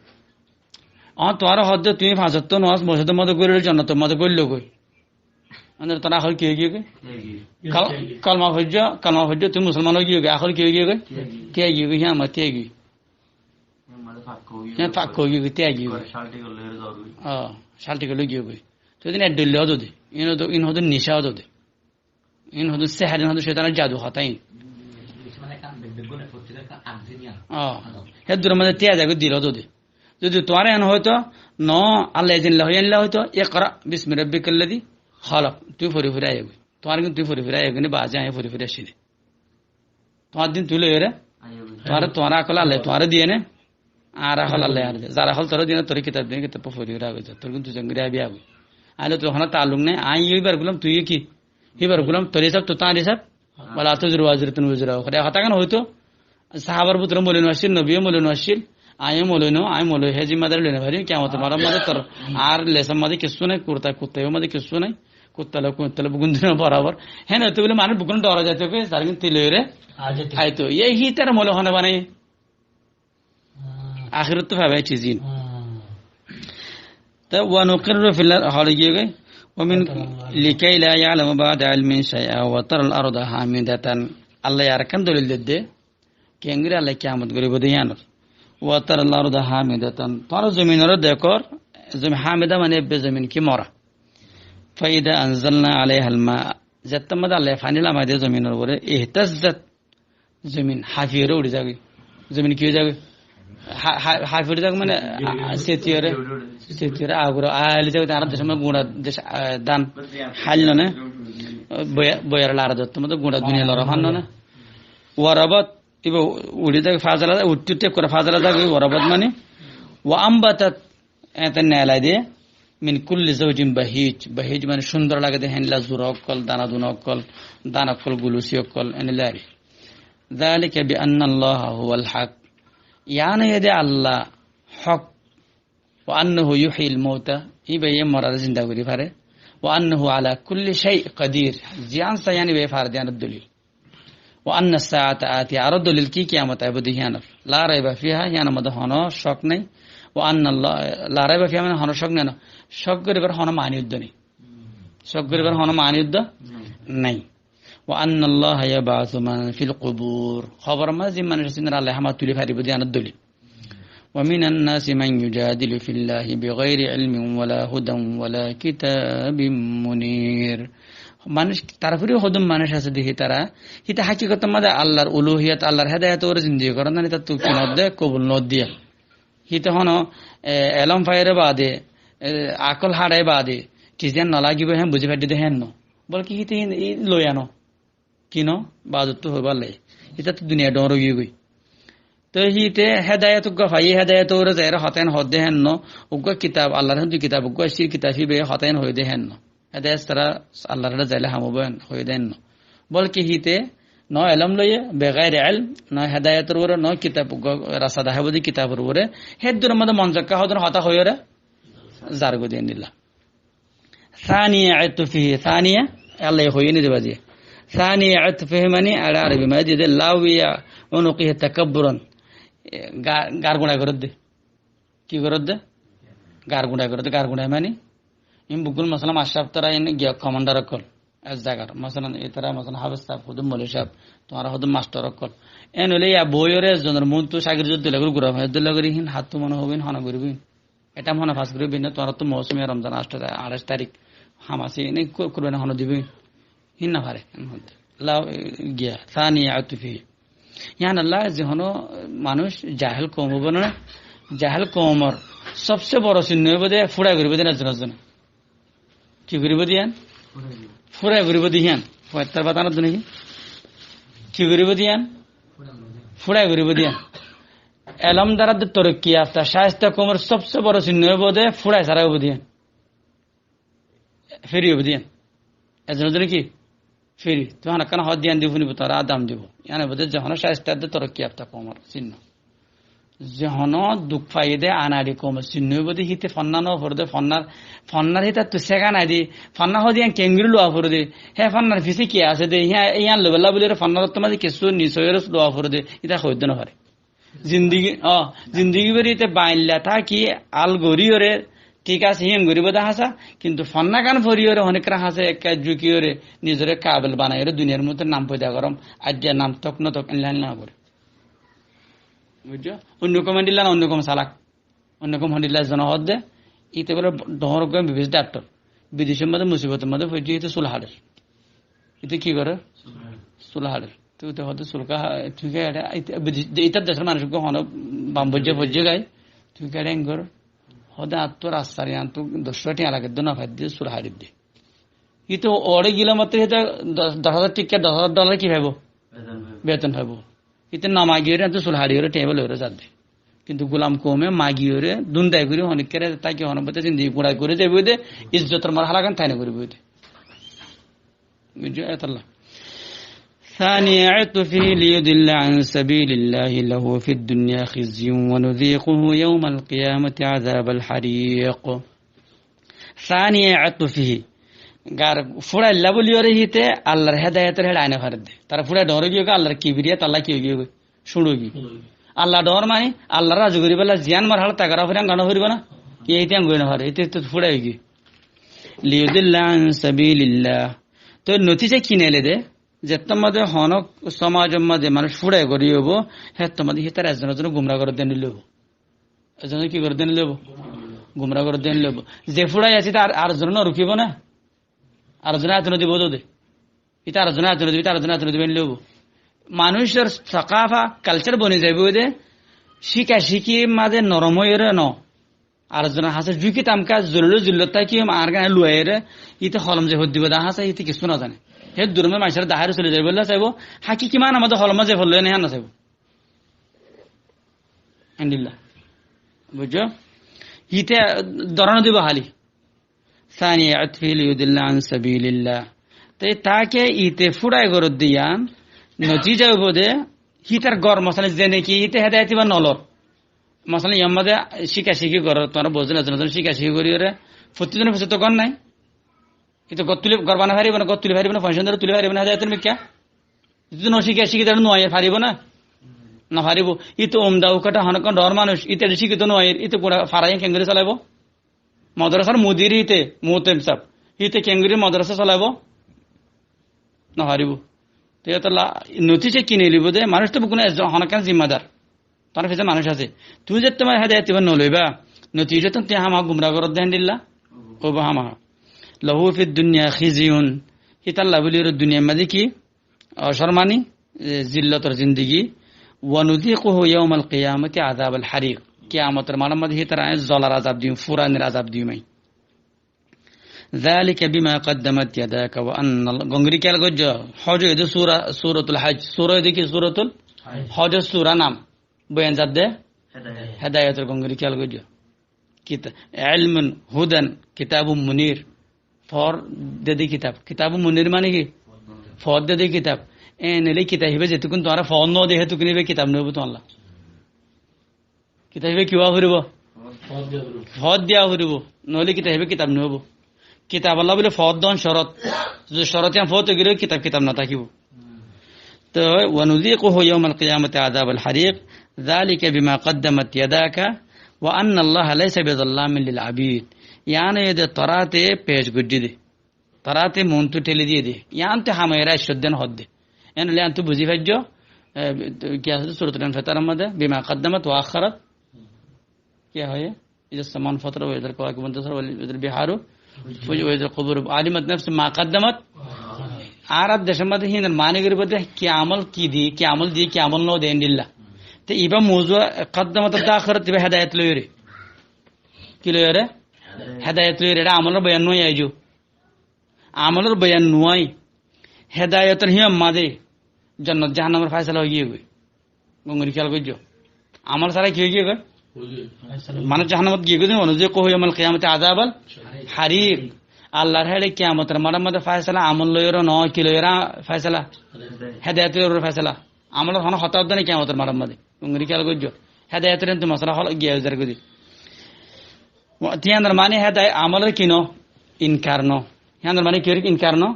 Ó, tuáñra hoó de tuñí fañs ottó nomaz mosjidor mazé goró, jonnotor mazé goilló goi. Añára tuáñra akol ki ói giyé goi? Tiyag giyé. Kal-, kalma foijjó, kalma foijjó, tuñí musolman ói giyé goi, akol ki ói giyé goi? Tiyag giyé. Tiyag giyé goi, híyan mazé tiyag giyé. Híyan mazé fak ói giyé goi. Híyan fak ói giyé goi, tiyag giyé goi. Ó, calti gorí loi giyé goi. Toi din ek dhoilla hoó de. In hoó de, in hoó de nica hoó de. In hoó de seher, in hoó de cóitanor jadu hotá in. Ó, hé duror mazé tiyai zagói dil hoó de. Zodi tuáñra en hoito, no, Allah e zendilla hoiye endilla hoito, اقرأ باسم ربك الذي خلق. Tui fori fori aiyó goi. Tuáñra kintu tui fori fori aiyó goi, ni bazi añí fori fori aiccí de. Tuáñr din tui loiyóre, tuáñra, tuáñra akol Allah tuáñre diye né? Añára akol Allah añáre diye. Zar akol toré diye né, toré kitab diye né, kitab fori fori aiyó goi, tor kintu zengori abi aiyó goi. Añí loi tui hono taalluk nai, añí íbar gulam, tui ki? Híbar gulam, tor isab, tor tañr isab. ولا تزر وازرة وزر أخرى. E hotá kene hoito, sahabar bútore moulovi no accíl, nobiye moulovi no accíl, añí moulovi no, añí moulovi, hé zimmadari loi no fari, kiyamotor maidánor mazé tor añár lesor mazé kessú nai, kurta, kurta or mazé kessú nai, kurta loi, kurta loi, beggún dun borabor. Héen hoito bóli manúic beggún dora zaito goi, zar kintu loiyóre aito. Aito. Ye hítare moulovi hone banaiye? Ahératot faiba e ciz in. Te ونقر في الأرحام, hole giyé goi, ومن لكي لا يعلم بعد علم شيئا وترى الأرض هامدة. Allah ye arekkán dolil der de, kengori Allah ye kiyamot goribo de híyanor. وترى الأرض هامدة. Tuáñra zominore dekór, zomin hamida mane ebbe zomin ki mora. فإذا أنزلنا عليها الماء. Zettót mazé Allah ye faní lamai de zominor uore, اهتزت. Zomin hafiyóre uçí zagói. Zomin ki ói zagói? Ha-, ha-, hafiyóre zagói mane, a-, a-, setiyóre, setiyóre aguro aili zagói, añárar decór mazé guñça dec, a, dan háillo né? Boya-, boyar lar dottór mazé guñça duniya lora fanno né? وربت, iba uçí zagói, fazala, uçí uçí ekkore fazala zagói, وربت mane, وأنبتت, Ete neelai de, من كل زوج بهيج. Bahij mane cúndor lage de, héndilla zura ókkol, dana duna ókkol, dana ókkol, gulusi ókkol, endilla ar ki. ذلك بأن الله هو الحق. Yián óiye de Allah hók. وأنه يحيي الموتى. Íbaye morare zinda gorí fare. وأنه على كل شيء قدير. Ziyán sai yían íbaye fare de yíanor dolil. وأن الساعة آتية, aró dolil ki, kiyamot aibó de híyanor. لا ريب فيها, híyanor modde hono cók nai. وأن الله, لا ريب فيها mane hono cók nai no. Cók goríbar hono mani uddá nai. Cók goríbar hono mani uddá nai. وأن الله يبعث من في القبور. Kobor mazé ze manúic asé, ínore Allah ye háma tuli faribó de híyanor dolil. ومن الناس من يجادل في الله بغير علم ولا هدى ولا كتاب منير. Manúic, tarfore hodún manúic asé de hítara, híte hakikotor mazé Allahr uluhiyot, Allahr hedayot ore zindigi goron na, hítattú ki no de, kobul no diya. Híte hono, e, elóm faiyóre bade, e, akol hárai bade, ki zen no lagibo, hén buzí faidde de hén no. Bolke híte hín, í loiya no. Kino? Bazottú hoibar lai. Ítattú duniya dhoóñr ói giyói. Toi híte hédayet uggúa faiyé, hédayet ore zaiyóre hotá hín hoódde héen no. Uggúa kitab, Allar héndilla kitab, uggúa cír kitab, híbaye hotá hín hoiyé dé héen no. Hédayet sára Allar héçe zailé ham óibo héen hoiyé dé héen no. Bólke híte no elóm loiye, begaire elm, no hedayetor uore, no kitab, go-, rasta dahá bóli kitabor uore, hé dúnor modde mon zokká hodún hotá hoiyóre zargói de endilla. Sániya etfihi, sániya, Allah ye hoiyé ni de baziye. Sániya etfihi mani, ar Arabi maze de lawiya unukihi takabburan. E, ga-, gar guñça goródde. Ki goródde? Gar guñça goródde, gar guñça mani. In bukkún masalan, ashráf tara in giya komandar ókkol. Ek zagar. Masalan, itara masalan, hafez sáb, hodún moloi sáb, tuáñra hodún mastor ókkol. En óile ya boiyóre, zonor muúntu sagir zodde lagori gura, zodde lagori hin, háttu mone hobo hin, hona goribo hin. Etam hona fas goribo hin, tuáñrattu mousume Romzan añctó ta-, añçáic tarik. Ham asé, ene ku-, kurbani hona dibo hin. Hin no fare, en hoódde. La, e, giya, sániya etfihi. Yián Allah, ze hono manúic jahil koum óibo na, jahil koumor sobse boro sinno óibo de, fúrai goribo de, na zona zona. Ki goribo de yián? Fúrai goribo de yián. Fuaittar bata no dune ki? Ki goribo de yián? Fúrai goribo de yián. Elomdar de torokki yafta, shaista koumor sobse boro sinno óibo de, fúrai sara óibo de yián. Firi óibo de yián. Ezone ezone ki? Firi. Tuáñra ekkán hoó de yián di funibo, tuáñra dam dibo. Yián óibo de ze hono shaista de torokki yafta koumor sinno. Ze hono duk faiye de anari koumor sinno óibo de híte fonná no fore de, fonnar, fonnar hítattu sega nai de, fonná hoó de yián kengori luwa fore de, hé fonnar fise ki asé de, hé yián loibólla buli ore fonnar ottu maze kessú nis óiye ore luwa fore de, ita hoói de no fare. Zindigi, ó, zindigi bóri te bailla táki al gorí ore, thík asé, híyan goríbo de hañsá, kintu fonnágan fori ore, honikka hañsé ekka zuki ore, nizore kabel banai ore, duniyar modde nam foida gorom, aijja nam tok no tok, enla enla no gore. Buijjó? Onno kom endilla na, onno kom salak. Onno kom hondilla zona hoódde, ite bóle dhoóñr goi bibis daktor. Bidecor modde musibotor modde foijje, ite sul haçer. Ite ki gorer? Sul haçer. Tui te hoódde sul ka ha-, tui ka eçe, ite, bide-, itar decor manúic goi hono bam boijje foijje gai, tui ka eçe engor? Hoódde añttú rastar iyanttú doc tiañ lage de no faidde sul haçer de. Ite ore gile mattor ite doc, doc házar tikka, doc házar dolar ki faibo? Beton faibo. Beton faibo. Ite no magiyore, ite sul haçiyore, tebel ore zadde. Kintu gulam koume magiyore, dundai gori, honikkere, taki hono bote zindigi gurai gori zaibo de, izzotor marhalagan tani goribo de. Buijjó? Etolla. ثاني عطفه ليضل عن سبيل الله له في الدنيا خزي ونذيقه يوم القيامة عذاب الحريق. Sániya etfihi. Gar fúrailla bóli ore híte Allar hedayetor héçe aine faredde. Tar fúrai dhoóñr ói giyói, Allar kibriyat, Alla ki ói giyói? Cúñçi ói giyói. Alla dhoóñr mani, Alla razi goríbolla ziyán marhalat táke, fúrai engano foribó na? Iye híte engoi no fare, híte to fúrai ói giyói. Liyudilla an sabilillah. To notija ki neile de? Zettót mazé honó somajot mazé manúic fúrai gorí óibo, héttót mazé hítare ezzon ezzone gumra gorí diyán loibo. Ezzon ki gorí diyán loibo? Gumra gorí diyán loibo. Ze fúrai asé, íte ar, ar ezzone no rukibo na? Ar ezzone át no dibo de. Íte ar ezzone át no dibo, íte ar ezzone át no dibo, en loibo. Manúicor sakafa, kalcar boni zaibo de, cíka cíkir mazé norom óiyore no. Ar zonor hañsé zuki tamka, zolilo zillot táki, ar gane luwaiyore, íte holom ze fori dibo de hañsé, íte kissú no zane. Hé durome manúcor dahái soli zaibolla saibo, hakiki mana mazé holom ze fori loiye ne, híyan no saibo. Endilla. Buijjó? Íte dóra no dibo hali. Sániya etfihi liyudilla an sabilillah. Te táke íte fúrai gorí diyán, notija óibo de, hítar gór, masalan, zene ki íte hedayet íba no lor. Masalan, iyar mazé cíka cíki gorór, tuáñra buzó de, ezzon ezzone cíka cíki gorí ore, fottí zonor fisé to gór nai. Íte gór tuli, gór banai faribo na, gór tuli faribo na, fonction dóri tuli faribo na, hedayetor mikká. Íte no cíka cíki dóri no aiyé faribo na? No faribo. Íte umda ukáta honokkán dhoóñr manúic, íte cíkito no aiyé, íte gura fara iyan kengori solaibo? Madrasar mudir íte, muhtadim sáb, íte kengori madrasa solaibo? No faribo. Te etolla notija ki neilibo de, manúic to beggún ezzon honokkán zimmadar. Tuáñr fisé manúic asé. Tuñí zettót mazé hedayet íba no loiba, notija to tuñí hámaha gumra goródde héndilla óibo hámaha. Lahu fid dunya khizyun. Hítalla bóli ore duniyar mazé ki? Ocórmani, e, zillotor zindigi. Wa nuziquhu yawmal qiyamati azabal hariq. Kiyamotor maçor mazé hítare añí zolar azab diyum, furanir azab diyum añí. Zalika bima qaddamat yadaka wa annal, gongori kiyal goijjó, Hoj óiye de sura, Suratul Haj. Sura óiye de ki? Suratul Haj. Hoj sura nam. Boyan zadde? Hedayat. Hedayator gongori kiyal goijjó. Kita-, ilmun hudan, kitabun munir. Por dede kitab. Kitabun munir mani ki? Foódde de kitab. Éen óile kitab híba zetukkún tuáñra foód no de, hétukkún híba kitab no óibo tuáñlla. Kitab híba ki ówa foribó? Foód diya foribó. Noóile kitab híba kitab no óibo. Kitab Allah bóli foód don corot. Zodi corot yián foót ói gele kitab kitab no tákibo. Toi, ونذيقه يوم القيامة عذاب الحريق ذلك بما قدمت يداك وأن الله ليس بظلام للعبيد. Yián óiye de toráte pec goijjé de. Toráte moóntu théli diyé de. Yiántu ham óiyore aiccé de hoódde. Éen óile yiántu buzí faijjó, e, ki asé de Suratul Infitar or modde, بما قدمت وأخرت. Ki hoiyé? إذا السماء انفطرت وإذا الكواكب انتثرت وإذا البحار فجرت وإذا القبور علمت نفس ما قدمت. Añárar decór modde híinor maáni goríbou de, ki amol ki di, ki amol di, ki amol no de, endilla. Te ibá mouzu قدمت de akhirat ibá hedayot loiyóre. Ki loiyóre? Hedayot loiyóre, eçé amolor boyan no aijjó. Amolor boyan no ai. Hedayotor híyan mazé jonnot jahannamor faisala ói giyé goi. Gom gorí kéyal goijjó. Amol sára ki ói giyé goi? Manúc jahannamot giyé goi, ونذيقه يوم القيامة عذاب الحريق. Allar héçe kiyamotor maçor mazé faisala amol loiyóre no, ki loiyóre faisala? Hedayot loiyóre faisala. Amolor hono hotá uddá nai kiyamotor maçor mazé. Gom gorí kéyal goijjó. Hedayotor entu masala hol giya zargói de. Wa-, te híyanor maáni hedayot amolor ki no? Inkar no. Híyanor maáni ki inkar no?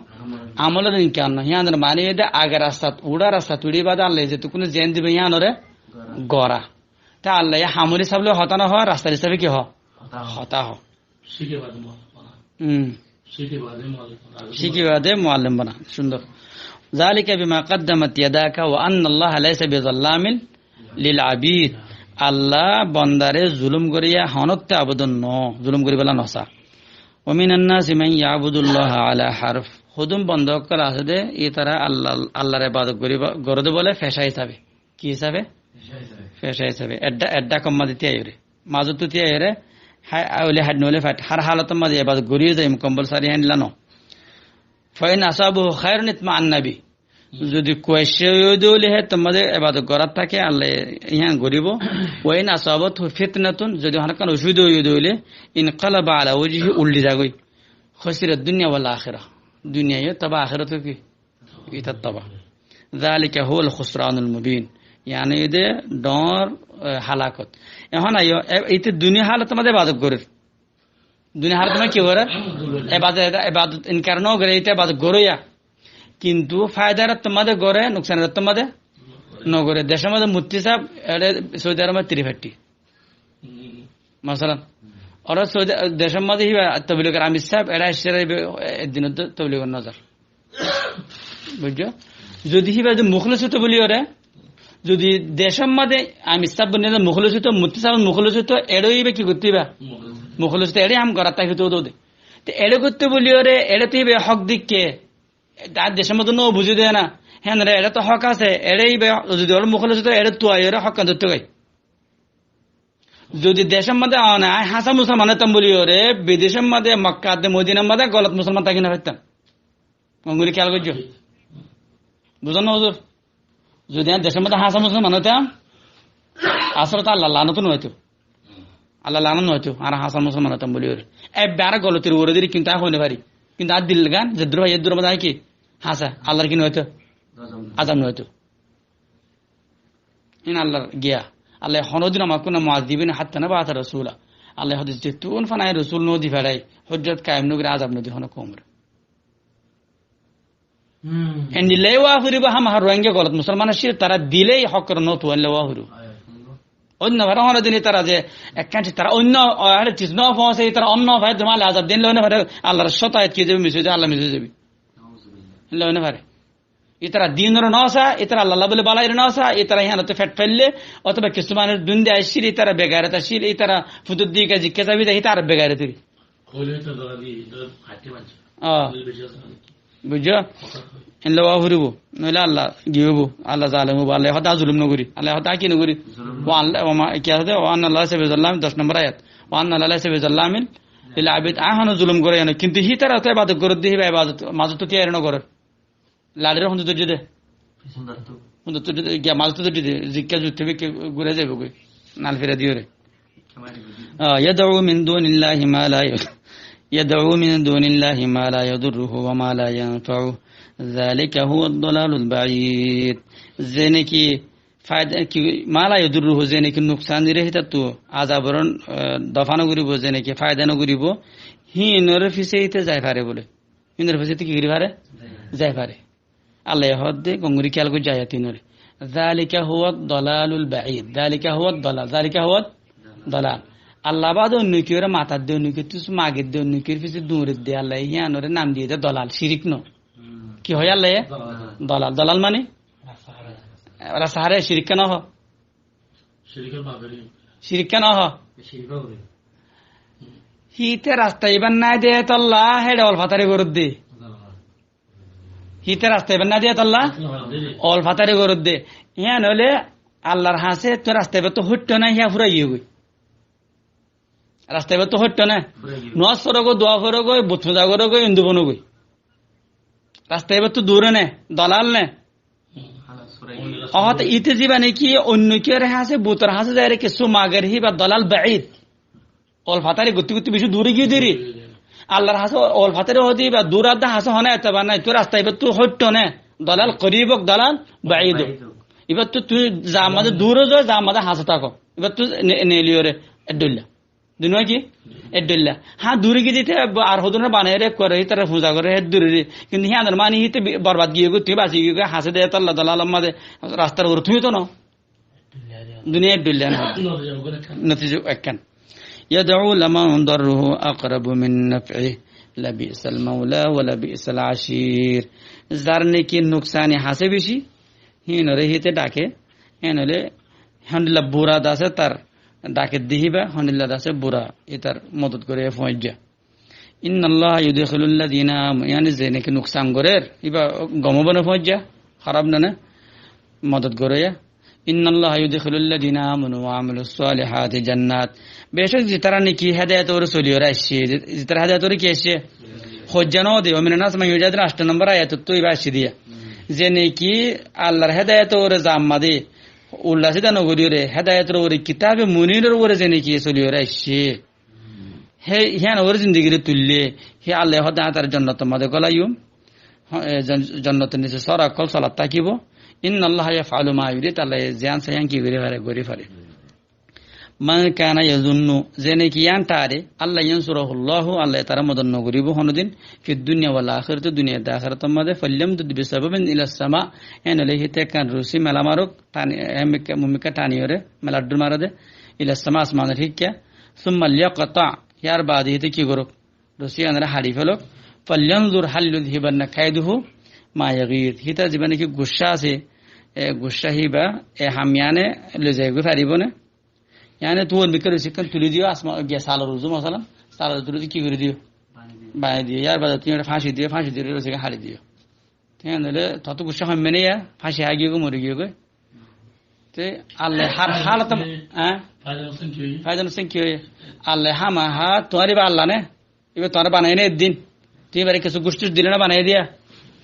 Amolor inkar no. Híyanor maáni óilde age rastat uçá, rastat uçí bade Allah ye zetukkún zeén dibo híyanore gora. Te Allah ye hamor hísab loi hotá no hoó, rastar hísabe ki hoó? Hotá hoó. Hotá hoó. Cíki bade muallim bana. Hmm. Cíki bade muallim bana. Cíki bade muallim bana. Cúndor. ذلك بما قدمت يداك وأن الله ليس بظلام للعبيد. Allah bondare zulum goríya honótte abodon no, zulum goríbolla no sá. ومن الناس من يعبد الله على حرف. Hodún bonda ókkol asé de, ítara Allah, Allahr ebadot goríba, goré de bóle feca hísabe. Ki hísabe? Feca hísabe. Feca hísabe. Edda, edda komma de tíyaiyóre. Mazottu tíyaiyóre, há-, óile háit, noóile fáit. Hár halotor mazé ebadot gorí zai, mukammol sari héndilla no. فإن أصابه خير اطمأن به. Zodi kuaicca óiye de óile hé tuáñde ebadot gorát táke, Allah yián goríbo. وإن أصابته فتنة, zodi honókkan ocubida óiye de óile, انقلب على وجهه, uldhi zagói. خسر الدنيا والآخرة. Duniyai yó toba, ahérato ki? Itar toba. ذلك هو الخسران المبين. Yián óiye de dhoóñr, e, halakot. Ehón aiyó, e, ite duniya halotor mazé ebadot gorér. Duniya halotor mazé ki gorér? Ebadot, ebadot inkar no goré, ite ebadot goróya. Kintu faidar ottór mazé goré, nuksanor ottór mazé no goré. Decór mazé mufti sáb, eçé Saudi Arobor mazé tiri fatti. Masalan, ora Saudi, decór mazé híba tobligor amir sáb, eçé aiccé re híba ek din to-, tobligor no zar. Buijjó? Zodi híba zodi mukhlis óito buli ore, zodi decór mazé amir sáb boni zodi mukhlis óito, mufti sáb mukhlis óito, eçé híba ki goittó híba? Mukhlis óito, eçé ham gorát tákito de. Te eçé goittó buli ore, eçé to híba hók dikké, tar decór mazé no buzí de na. Hénre eçé to hók asé, eçé híba zodi ore mukhlis óito, eçé tuai ore hókkan dóitto goi. Zodi decór mazé añí hása musolman óitam buli ore, bidecór mazé Mokka de Modinar mazé golot musolman táki no faittam. Gom gorí kéyal goijjó. Buzón na huzur? Zodi añí decór mazé hása musolman óitam, asóle to Allahr lanot no óito. Allahr lanot no óito, añára hása musolman óitam buli ore. Ebbe añára golotir uore diri, kintu añí hoi no fari. Kintu añár dil gán, zeddur hoi, eddur mazé añí ki? Hása. Allahr ki no óito? Azab no óito. Hín Allahr giya. Allah ye honódin وما كنا معذبين حتى نبعث رسولا. Allah ye hóde zettún fán añí rosul no di feçai, hujjot kayem no gorí, azab no di honó koumore. Hmm. Endilla ówa foribó, hámaha Rohingya golot musolman accíl, tará dilé hókkore no tuwa, endilla ówa foribó. Oinno fare honódin ítara ze ekkán ítara oinno, o, añáre tis no foóñse, ítara onno fare, tuáñre Allah azab din loi no fare, Allahr sóta ayat ki zabe, mis ói zabe, Allah mis ói zabe. Loi no fare. Ítara dinore no sa, ítara Allah Allah buli balaire no sa, ítara híyanotte fet faille, otoba kissú manúic dun de accíl, ítara begairot accíl, ítara futur dike zikká zabi de, ítara begairot ori. Hoile to dora di, dora hatti manse. Ah. Hoile beci ase na ki? Buijjó? Hotá hoi. Endilla ówa foribó. Noile Allah giyóibo, Allah zalem óibo, Allah ye hóde añí zulum no gorí. Allah ye hóde añí ki no gorí? Zulum. Wa Allah, wa ma, ki asé de? وأن الله ليس بظلام, doc nombor ayat. وأن الله ليس بظلام للعبيد. Añí honó zulum gorí no. Kintu hítara to ebadot gorér de, híba ebadot, mazottu tiyari no gorér. Laçire hondilla dóijje de. Piçon dóijje de. Hondilla dóijje de, giya mazottu dóijje de, zikká zutte bikká gúrai zaibo goi. Nal fira diyore. Ah, يدعو من دون الله ما لا ي-, يدعو من دون الله ما لا يضره وما لا ينفعه، ذلك هو الضلال البعيد. Ze neki faida, ki, ما لا يضره, ze neki nuksan dire hítattu, azabor, eh, dofa no goribo, ze neki faida no goribo, híinor fise híte zai fare bole. Híinor fise híte ki gori fare? Zai fare. Allah ye hoódde, gom gorí kiyal goijjó ayat inore. ذلك هو الضلال البعيد. ذلك هو الضلال. ذلك هو الضلال. Allah bade onno kiyóre matadde, onno kiyóttu magedde, onno kiyór fise duñredde, Allah ye híanore nam diyede dolal, cirik no. Hmm. Ki hoó Allah ye? Dolal. Dolal. Dolal mani? Rasta háre. Rasta háre, cirik kene hoó? Cirikor baberi. Cirik kene hoó? Cirikor baberi. Híte rasta ibar nai de tolla, héçe olfatari goródde. Dolal. Híte rasta ibar nai de tolla? Olfatari goródde. Yián óile Allar hañsé tui rasta ibar tú hoitto nai, híyan fúrai giyói. Rasta ibar tú hoitto nai. Fúrai giyói. Nomaz forogói, dua forogói, but fuza gorogói, Indu bonogói. Rasta ibar tú dure ne, dolal ne. Halas fúrai giyói. Óhot ite ziba neki oinno kiyór hañsé, butor hañsé zaiyóre kessú mager, híba dolal baid. Olfatari gottí gottí beci dure giyé deri. Allar hañsé olfatari hoó de íba dur adde hañsé hono etobar nai. Tui rasta ibar tú hoitto ne. Dolal korib ók, dolal baid ók. Baid ók. Ibar tú tui za mazé dure zo, za mazé hañsé táko. Ibar tú ne-, neiliyóre eddoilla. Duniyai ki? Eddoilla. Há, dure giyé de íte ar hodún banaiyóre ekkore, ítara fuza goré, hé dure de. Kintu híyanor mani híte bi-, borbad giyói, tui basi giyói, hañsé de tolla dolal mazé rastar uore tui to no. Duniyai eddoilla no. Notija ekkán. Notija ekkán. يدعو لمن ضره أقرب من نفعه لبئس المولى ولبئس العشير. Zar neki nuksani hañsé beci, híinore híte dhake, híin óile hondilla bura dase tar dhake de híba, hondilla dase bura ítar modot gore foóñijja. إن الله يدخل الذين آمنوا, yáni ze neki nuksan gorér, íba gom óibo né foóñijja, háraf no né, modot goróya. إن الله يدخل الذين آمنوا وعملوا الصالحات جنات. Becók zitará neki hédayetor uore soliyóre aiccé, zi-, zitará hédayetor uore ki aiccé? Hoijja no de, ومن الناس من يجادل, ancto nombor ayatottú íba aiccé diya. Ze neki Allar hédayetor uore zamma de, ulla sida no goriyóre, hédayetor uore, kitabe muniror uore ze neki soliyóre aiccé. Hé, híyan uore zindigire tuille, hé Allah ye hoó de añí tare jonnotor mazé golaiyum. Hó, e, jon-, jonnotor nise sóra ókkol solat tákibo. إن الله يفعل ما يريد, Allah ye ziyán saá yían ki gori fare, gori fare. من كان يظن, ze neki yían tare, أن لن ينصره الله, Allah ye tare modot no goribo honodin, في الدنيا والآخرة, duniyai de ahérator mazé, فليمدد بسبب إلى السماء, en óile híte ekkán rusi mela marok, tani, e, mikká, mumikká taniyóre, mela dhur mare de, إلى السماء, asmanor híkka, ثم ليقطع, yar baade híte ki gorok? Rusi yíanore haçi felok. فلينظر هل يذهبن كيده ما يغيظ. Hítar ziba neki guccá asé, e, guccá híba, e ham yíane loi zai goi faribo né? Yáni tuwar mikká rusi ekkán tuli diyo, asma-, giya salor uzu masalan, salor tuli di ki gori diyo? Bani diyo. Bani diyo. Yar baade tui ore fáñci diyo, fáñci diyo, rusi ekkán haçi diyo. Te en óile tottu guccá hoimme né ya, fáñci hái giyói goi, mori giyói goi. Te Allah ye hár hálot, há? Faida nuksan ki óiye? Faida nuksan ki óiye? Allah ye hámaha tuáñr íba Allah né? Íba tuáñre banaiyé né eddin? Tui íbare kessú guc-tuc dile né banai diya?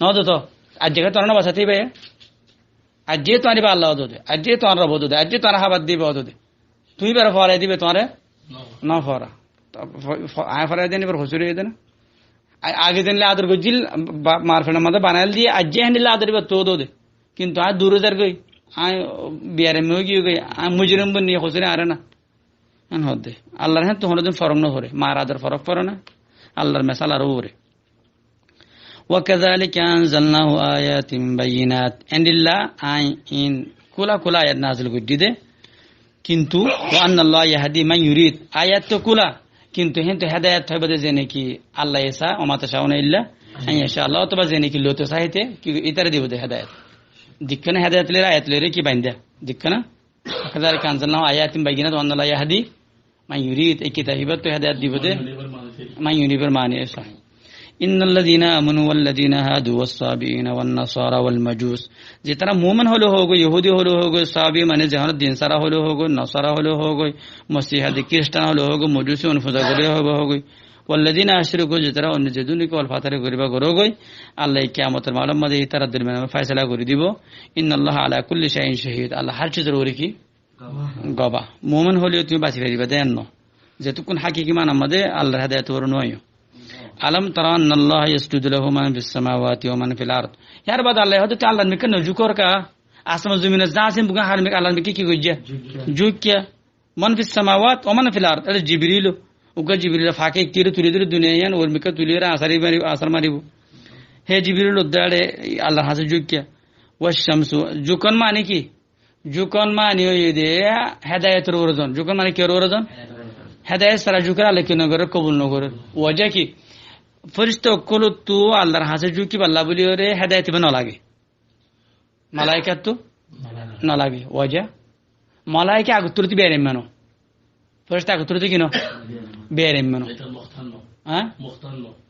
No de to. Aijja ke tuáñre no basate íba ye? Aijja tuáñr íba Allah ódde. Aijja tuáñr Rob ódde. Aijja tuáñre hábar diba ódde. Tui íbare forai diba tuáñre? No. No fora. To fo-, fo-, añí forai diyan íbar hosúri óiye de na? A-, age zenilla ador goijjíl, ba-, mar fenor mazé banail diye, aijja héndilla ador íbar to ódde. Kintu añí dure zar goi, añí biyaremi ói giyói goi, añí mujrim boni hosúri añáre na. En hoó de. Allar héntu honodin forok no fore. Mar ador forok fore na. Allar mesal aró ure. وكذلك أنزلناه آيات بينات. Endilla añí in kúla kúla ayat nazil goijjí de. Kintu, وأن الله يهدي من يريد. Ayat to kúla. Kintu héntu hedayat hoibo de ze neki Allah ye sa, وما تشاءون إلا أن يشاء الله. Otoba ze neki loito sa híte, ki, ítare dibo de hedayat. Dikká na hedayat loire ayat loire ki bainda. Dikká na? وكذلك أنزلناه آيات بينات وأن الله يهدي من يريد. Ei kitab ibáttu hedayat dibo de. من ينيب, من ينيب, mani, e, sahih. إن الذين آمنوا والذين هادوا والصابئين والنصارى والمجوس. Zetará mumin óile hoó goi, yohudi óile hoó goi, sabi mane zehonor din sára óile hoó goi, nasara óile hoó goi, masiha de kiristan óile hoó goi, mojusi óile fuza goré hoó goi. والذين أشركوا, zetará oinno zedún ki olfatari goriba goró goi, Allah ye kiyamotor mailor mazé itarar dormiyan faisala gori dibo. إن الله على كل شيء شهيد. Allah hár sizor uore ki? Goba. Goba. Mumin óile tumi basi fariba de en no. Zetukkun hakiki manor mazé Allar hedayat uore no aiyo. Alam tara anna Allaha yasjudu lahu man fis samawati wa man fil ard. Yar baade Allah hoódde, tui Allahr mikká no zukor ká? Asman zomin zá asé, bukán hár mik-, Allahr mikká ki goijjé? Zukkiya. Zukkiya. Man fis samawat wa man fil ard. Ére Jibril. Uggwá Jibril fake ikki ore tuli dóri duniya yián, or mikká tuli ore asar mari-, asar maribo. Hé Jibril uddá ére Allahr hañsé zukkiya. Wash shamsu. Zukon mani ki? Zukon mani óiye de hedayetor uore zon. Zukon mani kiyór uore zon? Hedayet sára zukor Allah ki no gorer, kobul no gorer. Waja ki? Ferista ókkolottu Allahr hañsé zukibálla buli ore hedayet iba no lage. Malaikattu no lage. Waja? Malaika agottú loti bereimma no. Ferista agottú loti ki no? Bereimma no. Há?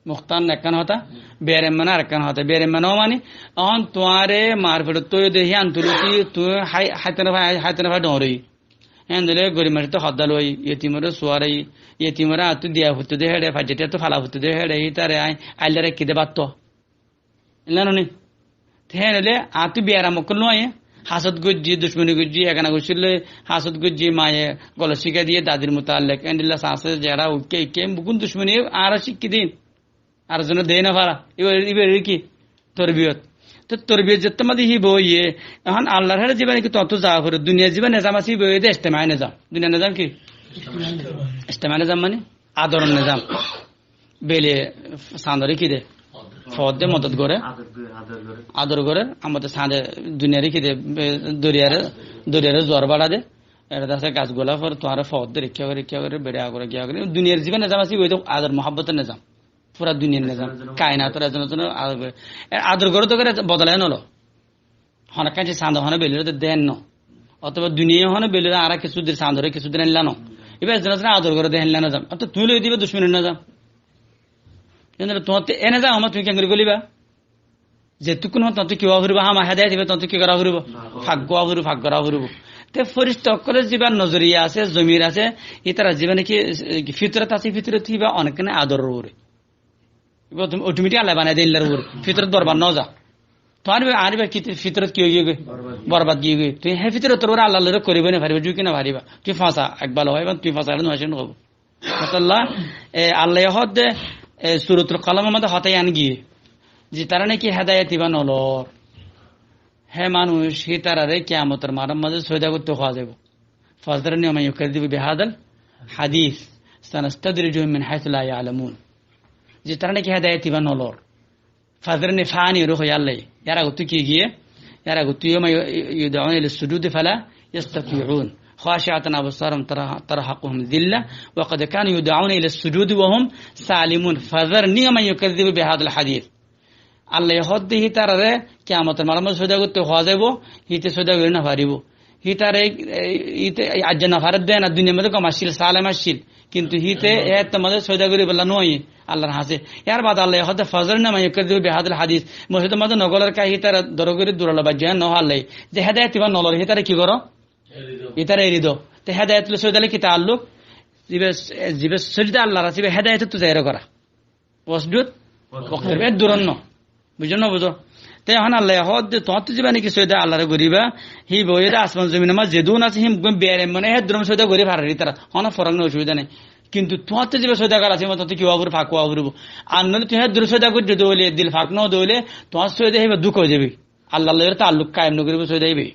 Muhtar no ekkán hotá, bereimma no arekkán hotá. Bereimma no mani, ehón tuáñre mar feçottú óiye de híyan tuloti tuñí hái-, háite no fá-, háite no fá dhoñr óiye. Héen dile gorib manúicottú hoddá loi, yetimoré suwar óiye, yetimoré añttú diya foittó de héçe, faijjatí añttú fala foittó de héçe, ítare aññí ailla raikké de bátto. Illa no ni? Te héen óile añttú biyaram ókkol no óiye, hasót goijjí, ducmoni goijjí, egana goijjíl loi hasót goijjí, maye golot cíka diye, dadir mutallek, endilla sasé, zera, uikká, ikká, beggún ducmoni añára cíkki din. Ar zone dei no fara. Iba, iba ki? Torbiyot. Te torbiyot zetté mazé híba óiye, ehón Allahr héçe ziba niki tuáñttú za fore, duniyar ziba nezam asé, híba óiye de ijtemai nezam. Duniyar nezam ki? Ijtemai nezam mani? Adoror nezam. Bele sandore ki de? Foódde modot gore. Ador gore. Amode sande duniyare ki de? Be-, doriyare, doriyare zuwar baça de. Ere dase gas gola for, tuáñre foódde rikká gore, rikká gore, bere agore giya gore. Duniyar ziba nezam asé, híba óiye de ador muhabbotor nezam. Fura duniyar nezam. Kainator ezon ezon ador gore. E, ador gore to gore bodola no lo. Hono kanci sande hono belire de den no. Otoba duniya hono belire ara kisu dir sandore kisu dir enla no. Iba ezon ezon ador gore de enla nezam. Oto tui loi diba ducmonir nezam. Jene tuáñtte e nezam hama tui kengori goliba. Zetukkun hama tuáñtte ki gora foribo, hama hedayet iba tuáñtte ki gora foribo. Fak gora foribo, fak gora foribo. Te ferista ókkolor ziba nozoriya asé, zomir asé, ítara ziba niki, e, fitrot asé, fitrot iba onekkán adoror uore. Iba tumi otometik Allah banai de, illar uore. Fitrot borbad no za. Tuáñr iba, añár iba ki fitrot ki ói giyé goi? Borbad. Borbad giyé goi. Tui hé fitrotor uore Allah lore koriba no fariba, zui ki no fariba. Tui fasa, ekbal hoiba, tui fasa, no hoiba. Masalla, e, Allah ye hoódde, e, Suratul Qalamor mazé hotá yián giyé. Zitará niki hedayet iba no lor. Hé manúic, hítarare kiyamotor maçor mazé soida goittó hoó zaibo. Fazarni wa man yukazzibu bihazal hadis, sanastadrijuhum min haysu la ya'lamun. Zitará niki hedayet iba no lor. Fazarni fani ore hoiyé Allah ye. Yar agottú ki giyé? Yar agottú yawma yu-, yud'auna ila sujudi fala yastati'un. Khashi'atan absaruhum tarha-, tarhaquhum dhilla wa qad kanu yud'auna ila sujudi wa hum salimun. Fazarni wa man yukazzibu bihazal hadis. Allah ye hoódde hítarare kiyamotor maçor mazé soida goittó hoó zaibo, híte soida gori no faribo. Hítare, e, híte, e, aijja no farer de na, duniyar mazé gom accíl, salem accíl. Kintu híte e hettor mazé soida goribolla no óiye, Allahr hañsé. Yar baade Allah ye hoódde, fazarni wa man yukazzibu bihazal hadis. Mosjidor mazé no golar ká hítare doro gori duralla baijjo no hoó Allah ye. Ze hedayet iba no lor, hítare ki goro? Eri do. Hítare eri do. Te hedayet loi soida loi ki taalluk? Ziba, ziba soida Allahr hañsé, iba hedayet ottu zair gora. Wasjud waqtarib. E duron no. Buijjó no buzó? Te ehón Allah ye hoódde, tuáñttu ziba niki soida Allahre goriba, híba óiye de asman zominor mazé zedún asé, hín gom bereimma no, hé duron soida gori farer ítara. Hono forak no, osubida nai. Kintu tuáñttu ziba soida gora asé, híba tuáñttu ki ówa foribo, fak ówa foribo. Ar noóile tui hé duron soida goijjó de óile, dil fak no de óile, tuáñr soida híba duk ói zaibo. Allah loi taalluk kayem no goribo, soida iba.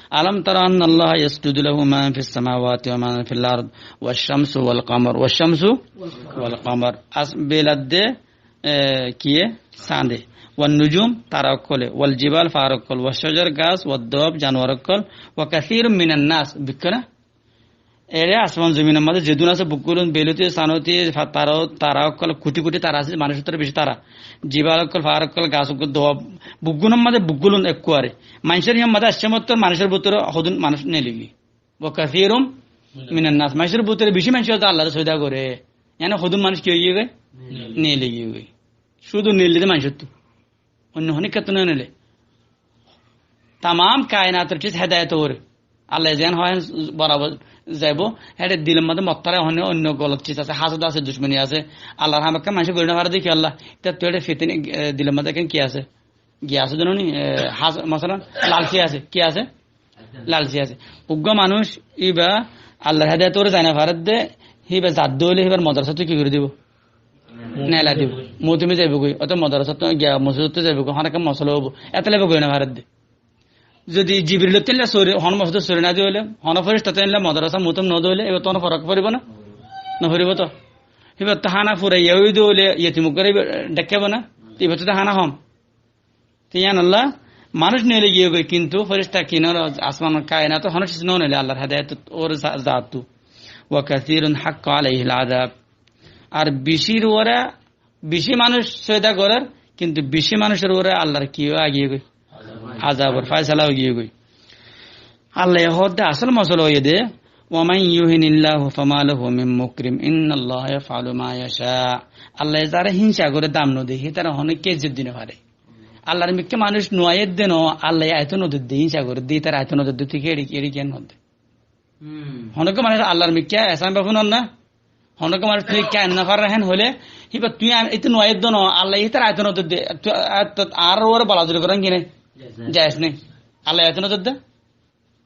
Alam tara anna Allaha yasjudu lahu man fis samawati wa man fil ard, wash shamsu wal qamar, wash shamsu wal qamar. As-, beladde, e, kiye? Sande. Wan nujum, tara ókkole. Wal jibal, fahar ókkol. Wash shajar, gas. Wad dawab, januwar ókkol. Wa kathirun minan nas, bekkúne. Ere asman zominor mazé zedún asé, beggúlun, beluti, sanuti, fa-, tara, tara ókkol, kuti kuti tara asé, manúicottú beci tara. Jibal ókkol, fahar ókkol, gas ókkol, dawab, beggúnor mazé beggúlun ekkuare. Maincór híyan mazé aiccé mottor, manúicor bútore hodún manúic neeli giyé. Wa kathirun minan nas. Maincór bútore beci maincé Allahre soida gore. Yáni hodún manúic ki ói giyé goi? Neeli giyé goi. Cúdu neeli de maincóttu. Oinno honikkattú no neele. Tamam kainator ciz hedayet uore. Allah zeén hoó borabor zaibo. Héçe dilor mazé mottara hono oinno golot ciz asé, hasod asé, ducmoni asé. Allahr ham ekkán maincé gori no fare de ki Allah. Itattú héçe fitini, e, dilor mazé ekkán ki asé? Ki asé zano ni? E, has-, masalan, lalsi asé. Ki asé? Lalsi asé. Uggwá manúic iba Allahr hedayet uore zai no fare de, híba zadde óile híbar modrasattu ki gori dibo? neelai dibo. Moutumi zaibogói, óto modrasat giya mosjidot zaibogói, honó ekkán mosala óibo. Ettólla goi nofaredde. Zodi Jibril ottún sori, honó mosjidot sori no diyé óile, honó ferista ottún modrasat moutumi no diyé óile, ibattú honó forak foribo na? No foribo to. Ibattú hána furaiya ói diyé óile, yetim ókkol iba dhekkaibo na? Ibattú to hána hom. Te yíanolla manúic noile giyé goi, kintu ferista kinor asman kainat honó sis no noile Allar hedayat or za-, zattu. Wa kathirun haqqa alaihil azab. Ar bicir uore bici manúic soida gorer, kintu bici manúicor uore Allar ki ói giyé goi? Azabor faisala ói giyé goi. Allaye hoódde asól mosala óiye de, "Wa man yuhinillahu fama lahu min mukrim, innallaha yaf'alu ma yasha." Allaye zaré hínsa goré, dam no de, hítare honó kessú di no fare. Allar mikká manúic no aiyé de no, Allaye aito no de, hínsa goré de, hítare aito no de, tui ki eri, eri kiyá no de? Hmm. Honó manúic Allar mikká ehsán bafun no na? Honó manúic tui kiyá no fare hén hoile, híba tui an-, ito no aiyé de no, Allaye hítare aito no de, tui a-, a-, ar uore balazuri goron ki nai? Jaiz nai. Jaiz nai. Allaye aito no de?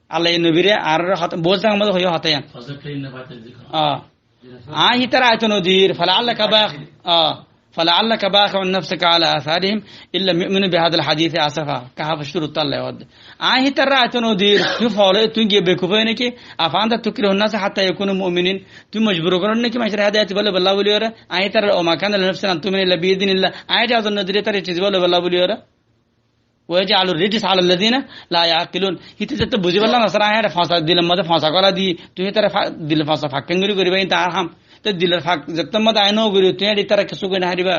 Allaye nobire ar hot-, bout zagar modde hoiyé hotá yián. Fazakir in nafa'atil zikra. Ah. Añí hítare aito no dir, fala'allaka ba-, ah, fala'allaka bakhi'un nafsaka ala atharihim in lam yu'minu bihadhal hadithi asafa. Kahf or cúrut Allaye hoódde. Añí hítare aito no dir, tui fole, tui giyé bekuf ói né ki, afa anta tukrihun nasa hatta yakunu mu'minin, tui mojbur goror né ki manúicor hedayat bole bolla buli ore, añí hítare, wa ma kana li nafsin an tu'mina illa bi idhnillah, añí ijazot no dir hítare cis bole bolla buli ore. Wa yaj'alur rijsa alal ladhina la ya'qilun. Híte zetó buzí féllo no, sára héçe fosá, dilor modde fosá gola di, tuñí ítare fa-, dilor fosá fak keéngori goríba, ín tar ham. Te dilor fak zetó modde añí no gorí, tuñí héçe ítare kessú gorí no fariba.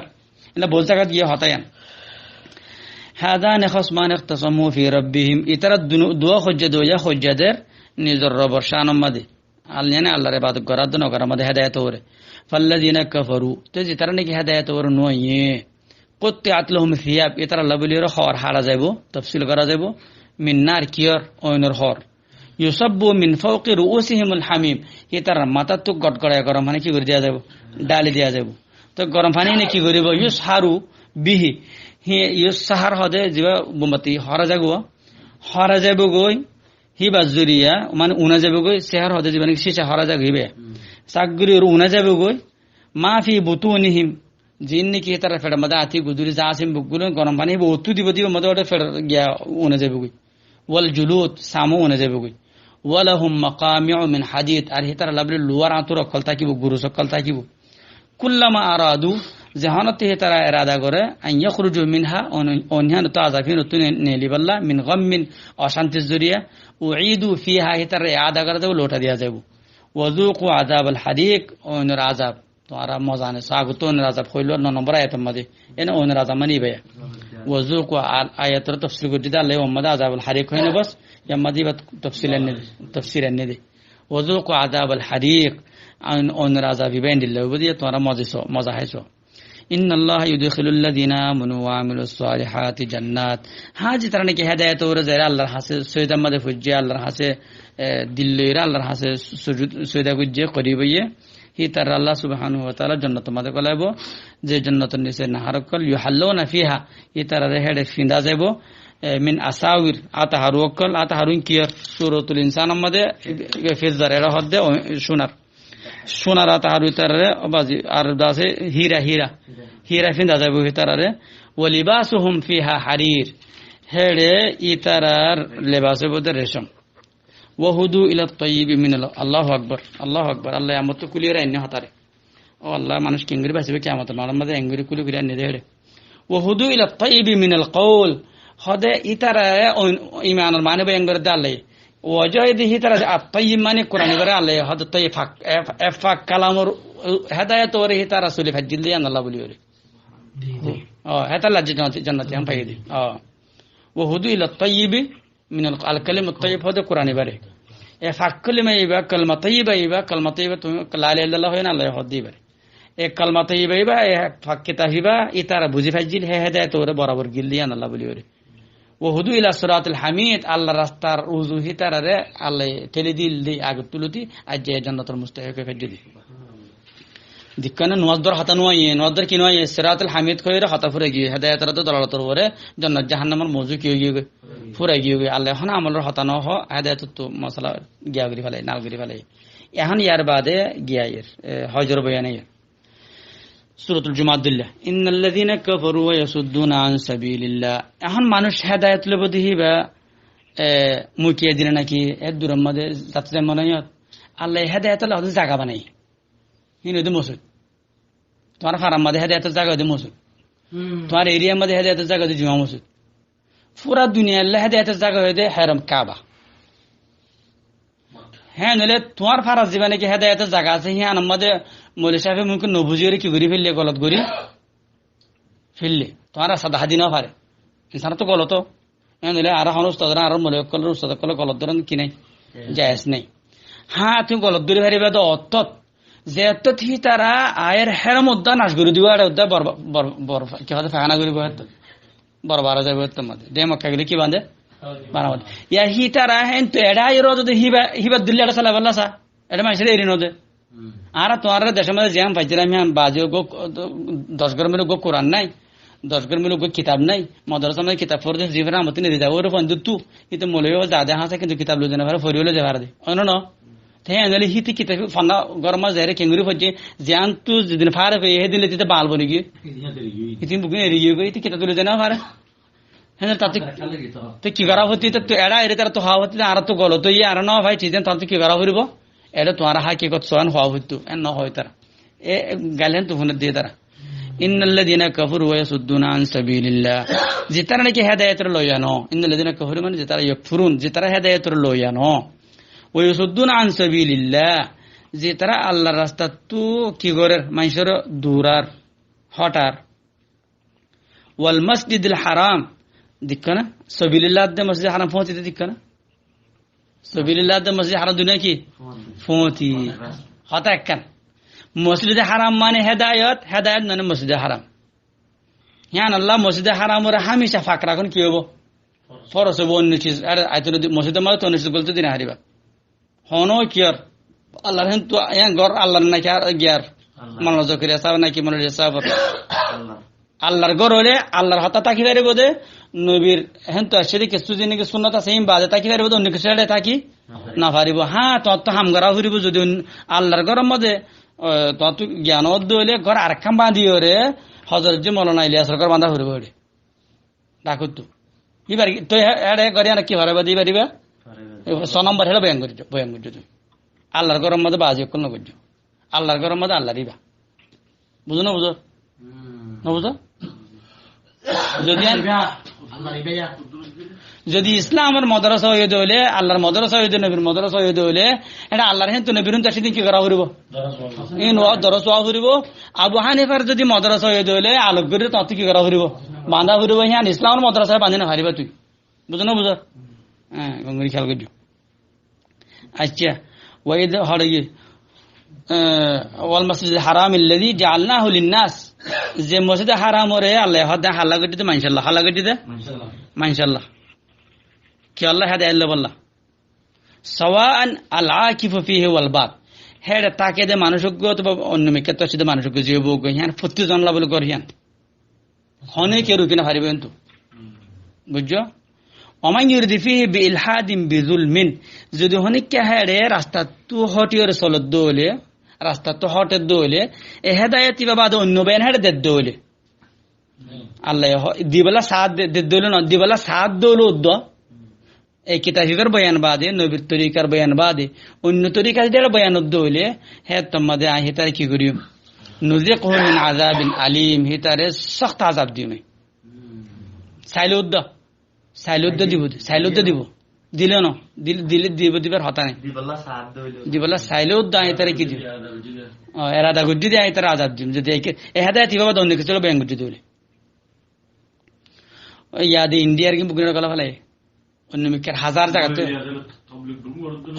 Ena bout zagat giyé hotá yián. Hadhani khasmani ikhtasamu fi rabbihim. Ítara dunu-, duwá hoijja de, hoijja der nizor Robor cánor modde. Al-, yáni Allar ebadot gorá de no gorá modde hedayat óre. Falladhina kafaru, te zitara niki hedayat óre no óiye. Qutti'at lahum thiyab, itaralla buli ore hóor hára zaibo, tafsil gorá zaibo. Min nar, kiyór, oinor hóor. Yusabbu min fawqi ru'usihimul hamim, itarar matáttu gotgorai gorom faní ki gorí diya zaibo? Dhali diya zaibo. Te gorom faní ene ki goribo? Yusharu bihi, hi, yushar hoóde ziba mombatti hóra zaibo, hóra zaibo goi. Híbar zoriya, mane una zaibo goi, sehar hoóde ziba niki sisa hóra zaibo goi híba. Hmm. Sak gori ore una zaibo goi. Ma fi butunihim, zin niki itarar feçor modde ati guduri za asé, buk gulon gorom faní híba ottú dibo, dibo modde ore feçor giya una zaibo goi. Wal julud, samo una zaibo goi. Wa lahum maqami'u min hadid, ar hitaralla buli luwar añtur okkol tákibo, gurus okkol tákibo. Kullama aradu, zehón ottú hitara erada gore, an yakhruju minha, on-, on-, híyan ottú azab hín ottú ne-, neeli balla, min ghammin, ocántir zoriya, u'idu fiha, hitara eada gora zaibo, louta diya zaibo. Wa dhuqu azabal hariq, oinor azab. Tuáñra moza ne so, agottú oinor azab hoilo no nombor ayator modde. Ene oinor azab mani iba. Wa dhuqu al-, ayator tafsir goijjé de Allaye, or modde azabal hariq hoiyé no bos, yar modde iba tafsil ainné de, tafsir ainné de. Wa dhuqu azabal hariq, an-, oinor azab iba endilla óibo de, tuáñra moza so, moza haiso. Innallaha yudkhilul ladhina amanu wa amilus salihati jannat. Há, zitara niki hedayat óre zaire Allar hañse sojidar modde foijje, Allar hañse, e, dil loire Allar hañse sujud, sojida goijje, korib óiye. Hítara Allah subhanahu wa ta'ala jonnotor modde golaibo, ze jonnotor nise nahar okkol, yuhallawna fiha, ítarare héçe finda zaibo, e, min asawir, ataharu okkol, ataharu in kiyór, Suratul Insanor modde, e, fiddar, ere hoódde, o, sunar. Sunar ataharu ítarare, o bazi, ar dase hira, hira. Hira finda zaibo ítarare. Wa libasuhum fiha harir. Héçe ítarar lebas óibo de recóm. Wa hudu ila tayyibi minal, Allahu Akbar, Allahu Akbar. Allah amottu kuliyore ainne hotare. O Allah, manúic kengori basibo kiyamotor maçor maze, engori kuli kuli ainne de héçe. Wa hudu ila tayyibi minal qawl. Hode ítara oin-, imanor mane boyan gore de Allah. Wajo edi hítara at tayyib mane Kurani gore Allah. Hode tayyib fak, e, e fak kalamor, uh, hedayat ore hítara suli fajjil de Allah buli ore. O, heta lajje jannati, jannati ham paiyé de. O. Wa hudu ila tayyibi Minal, al kalimat tayyib hode Kurani bare. E fak kalima iba, kalima tayyiba iba, kalima tayyiba tumi la ilaha illallah hoiye na, Allah hode ibare. E kalima tayyiba iba, e fak kitab iba, itara buzi faijjil, he hedayat ore borabor gil diyan Allah buli ore. Wa hudu ila siratil hamid, Allah rastar uzu hitarare, Allah teli dil di agor tuluti, ajje jannator mustahik hoi faijjil. Dikkane nuazdor hotá nuaiye, nuazdor ki nuaiye, Siratul Hamid hoiyore hotá fura giyé, hedayot ar dalalator uore jannat jahannamor mouzu ki óigiyoi, fura giyoi. Allah ehón amolor hotá no ho, hedayot tu masala giya gori félai, nal gori félai. Ehón yar bade giya er, e, hojor boyan er. Suratul Jumuat dilla. Innallazina kafaru wa yasudduna an sabilillah. Ehón manúic hedayot loibo de híba, e, mukiye dile náki, e durór mazé zaibo mone hoó. Allaye hedayot loibo de zaga banaiye. Hín óilde mosjid. Tuáñr farar mazé hedayotor zaga óilde mosjid. Hmm. Tuáñr eriyar mazé hedayotor zaga óilde juma mosjid. Fura duniyalla hedayotor zaga óilde Herom Kaba. Hé, noóile tuáñr farar zibá náki hedayotor zaga asé, híyanor mazé moulovi sábe mumkin no buzíyore ki gorí féille, golot gorí féille. Tuáñr rasta dahái di no fare. Insán to golot ó. Hé, noóile añára honó ustad, añárar moulovi ókkolor ustad ókkole golot dóron ki nái? Jaiz. Jaiz nái. Há, tuñí golot dóri faribá de ottót. Ze ottót hítara ayer Herom uddá nac gorí dibo, ar uddá bor-, bor-, bor-, ki hoó de, faikána goríbo ottót. Borbad ói zaibo ottór mazé. De Mokka gile ki bande? Bana bande. Yá hítara héntu eçé aiyóre zodi híba, híbar dilla eçé salai félaiye sá. Eçé maincóre eri no de. Hmm. Añára tuáñrar decór mazé ziyán faijjílam híyan bazi uggúa, doc gór mile uggúa Kuran nái. Doc gór mile uggúa kitab nái. Modorasar mazé kitab fori de, zibá amotí neri zaibo, óre fori de tú. Íte moulovi ókkol zade hañsé, kintu kitab loi zai no fare, fori óile zai fare de. Óno no? Te héen óile híte kitab fonna gór mazé zaiyóre keéngorí foijjé, ziyántu zedin fare feiye, hédin loi te bal boni giyé. Íte bukún eri giyé goi, íte kitab loi zai no fare. Héen óile tar te, te ki gorá foittó, tar te eçé aiyóre tar te hoó foittó, añára to golot óiye, añára no fai, thík asé, tar te ki gorá foribó? Eçé tuáñra hakikot sóan hoó foittó, héen no hoó tará. E, e, gail héen to fúnor de tará. Innallazina kafaru wa yasudduna an sabilillah. Zitara náki hedayotor loiya no. Innallazina kafaru mane zitara yakfurun, zitara hedayotor loiya no. Wa yasudduna an sabilillah. Zitara Allar rastattú ki gorer? Maincóre durar, hótar. Wal masjidil haram. Dekó na? Sabilillah de masjidil haram fóñti de, dekó na? Sabilillah de masjidil haram duniya ki? Fóñti. Hotá ekkán. Masjidil haram mane hedayot, hedayot mane masjidil haram. Yián Allah masjidil haramore hámica fak rakón ki óibo? Foros óibo, onno ciz, ar aito masjidor mazé to onno ciz golte di no faribá. Honó kiyór? Allar héntu, yián gór Allar náki ar giyar? Allar. Moulána Zokariya sáb náki Moulána Zokariya sáb? Allar. Allar gór óile Allar hotá táki faribó de, nobir héntu aiccé de kessú zendilla sunnot asé, ín bade táki faribó de, onno kessú eçé táki no faribó. No faribó. Há, tuáñttu ham gorá foribó, zodi on-, Allar góror mazé, e, tuáñttu giyan ódde óile gór arekkán bañdiyóre, Hozorot ze Moulána Iliyasor gór bañdá foribó óile. Dhakóttu. Íbar to e-, eçé gorí añára ki faribá de íbar íba? Faribá. E, só nombor héçe boyan goijjó, boyan goijjó tuñí. Allar góror mazé bazi ókkol no goijjó. Allar góror mazé Allar íba. Buzó no buzó? Hmm. No buzó? Zodi an-, Allar íba ya. Zodi Islamor modorasa óiye de óile, Allar modorasa óiye de, nobir modorasa óiye de óile, eçé Allar héntu nobir héntu aiccé de ín ki gorá foribó? Ín o doros ówa foribó. Abu Hanifar zodi modorasa óiye de óile, alok gorí tuáñttu ki gorá foribó? Bañdá foribó, yián Islamor modorasa bañdí no faribá tuñí. Buzó no buzó? Há, gom gorí kéyal goijjó. Accá, wa id, hoçé giyé, e, wal masjidil haram allazi ja'alnahu linnas. Ze mosjide haramore Allah hoó de halla goijjé de maincólla, halla goijjé de? Maincólla. Maincólla. Kiyólla? Hedayot loibolla. Sawa'an al-akifu fihi wal bad. Héçe táke de manúic uggúa otóba onno mikká táke de manúic uggúa, ze uggúa uggúa, yián fottí zonolla bóli gór yián. Honikka ruki no faribó kintu. Buijjó? Wa man yurid fihi bi ilhadin bi zulmin. Zodi honikka héçe rastattú hótiyóre solodde óile, rastattú hótedde óile, e hedayot íba bade onno beyan héçe dedde óile. Allaye ho-, dibolla saát de-, dedde óile no, dibolla saát de óile uddúa. E kitab íbar boyan bade, nobir torikar boyan bade, onno torika zodi eçe boyan ódde óile, héttor mazé añí hítare ki goijjum? Nuziquhu min azabin alim, hítare sókt azab diyum. Sailé uddúa, sailé uddúa dibo, sailé uddúa dibo. Dile no, dil-, dile dibo, dibar hotá nai. Dibolla saát de óile. Dibolla sailé uddúa añí hítare ki diyum? O, erada goijjé de añí hítare azab diyum. Zodi e ki-, e hedayot íba bade onno kessú boyan goijjé de óile. Ó, yá de Indiyar gín bukgín gola félaiye. Onno mikkár házar zagat.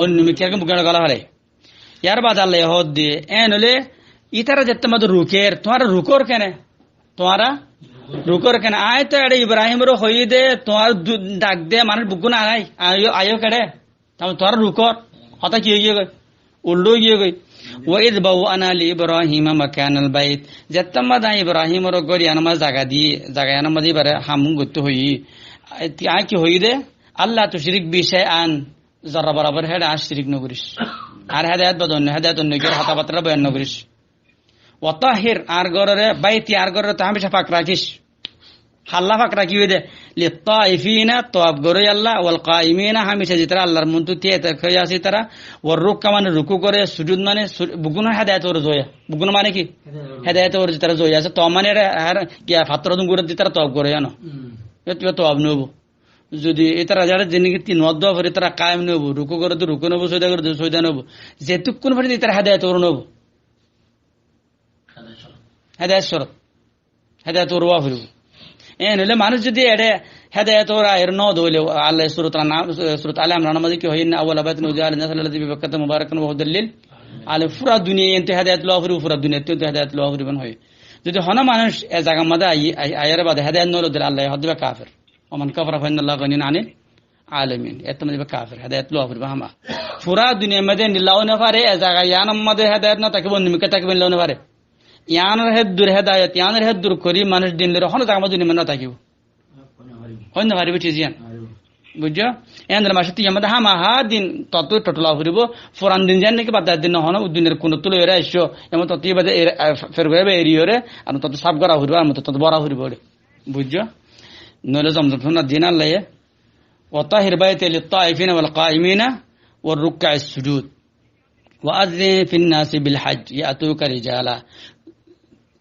Onno mikkár gín bukgín gola félaiye. Yar bade Allaye hoó de, en óile, ítara zettót mazé ruker, tuáñra rukor kene? Tuáñra rukor kene? Añí to eçe Ibrahimore hoiyí de, tuáñra du-, dak de, manúic bukgín aái, aiyó, aiyó keçé? Tam tuáñra rukor, hotá ki ói giyé goi? Uldha ói giyé goi. Wa iz bawwa'na li Ibrahima makanal bayt. Zettót mazé añí Ibrahimore gór yíanor mazé zaga diyí, zaga yíanor mazé íbare ham goittó hoiyí. Añí ki hoiyí de? Alla tushrik bi shay'an. Zorra borabor héçe añár shirik no goris. Añár hedayot bade onno hedayot, onno kiyór hotábattara boyan no goris. Wa tahhir, añár góroré, baiti, añár góroré tui hámica fak rakís. Halla fak rakí óiye dé. Lit-taifina, toaf goróyalla, wal qaimina, hámica zítara Allar muúntu tíai táke asé ítara, war rukka mane ruku goré, sujud mane su-, beggún hédayot or zoya. Beggún mane ki? Hédayot or. Hédayot or zítara zoya asé, toaf mane ere, ar, kiya, fattór dun guré zítara toaf goré yían. Hmm. Iyót, iyót toaf no óibo. Zodi ítara zara zindigi tin waqt dua fore ítara qaim no óibo, ruku goré dé ruku no óibo, sojda goré dé sojda no óibo. Zetukkún fore ítara hédayot or no óibo. Hédayot córot. Hédayot or ówa foribo. Eén óile manúic zodi eçé hédayot or aiyér no dóile, Allah surat Anam, surat Ale Imran or mazé ki hoó, inna awwala baytin wudi'a linnasi lalladhi bi Bakkata mubarakan wa hudan lil alamin. Fura duniyai iyóttu hédayot lowa foribo, fura duniyai iyóttu hédayot lowa foribo hoó. Zodi hono manúic e zagar mazé ai-, ai-, aiyér bade hédayot no loi dóile Allah e hoó dé íba kafir. Wa man kafara fa innallaha ganiyyun anil alamin. Ettór mazé íba kafir, hédayot lowa foribo hámaha. Fura duniyar mazé endilla ói no fare, e zaga yíanor mazé hédayot no tákibo, onno mikká tákibo, endilla ói no fare. Yíanor héddur hédayot, yíanor héddur gorí manúic din loi hono zagar mazé duniyar mazé no tákibo. Ói no faribo, thík yían. Buijjó? Endilla manúic tiyar mazé hámaha din tottú tottu lowa foribo, furan din ziyán niki bad din no hono, duniyar kunottú loi ere aiccó, emon tottú íba de ere, e, fer goré ba eri ore, ar tottú saf gora foribo, ar tottú bora foribo ore. Buijjó? Noile zomzom sunna din Allah ye. Wa tahhir bayti lit-taifina wal qaimina war rukka sujud. Wa azzin fin nasi bil hajj ya'tuka rijala.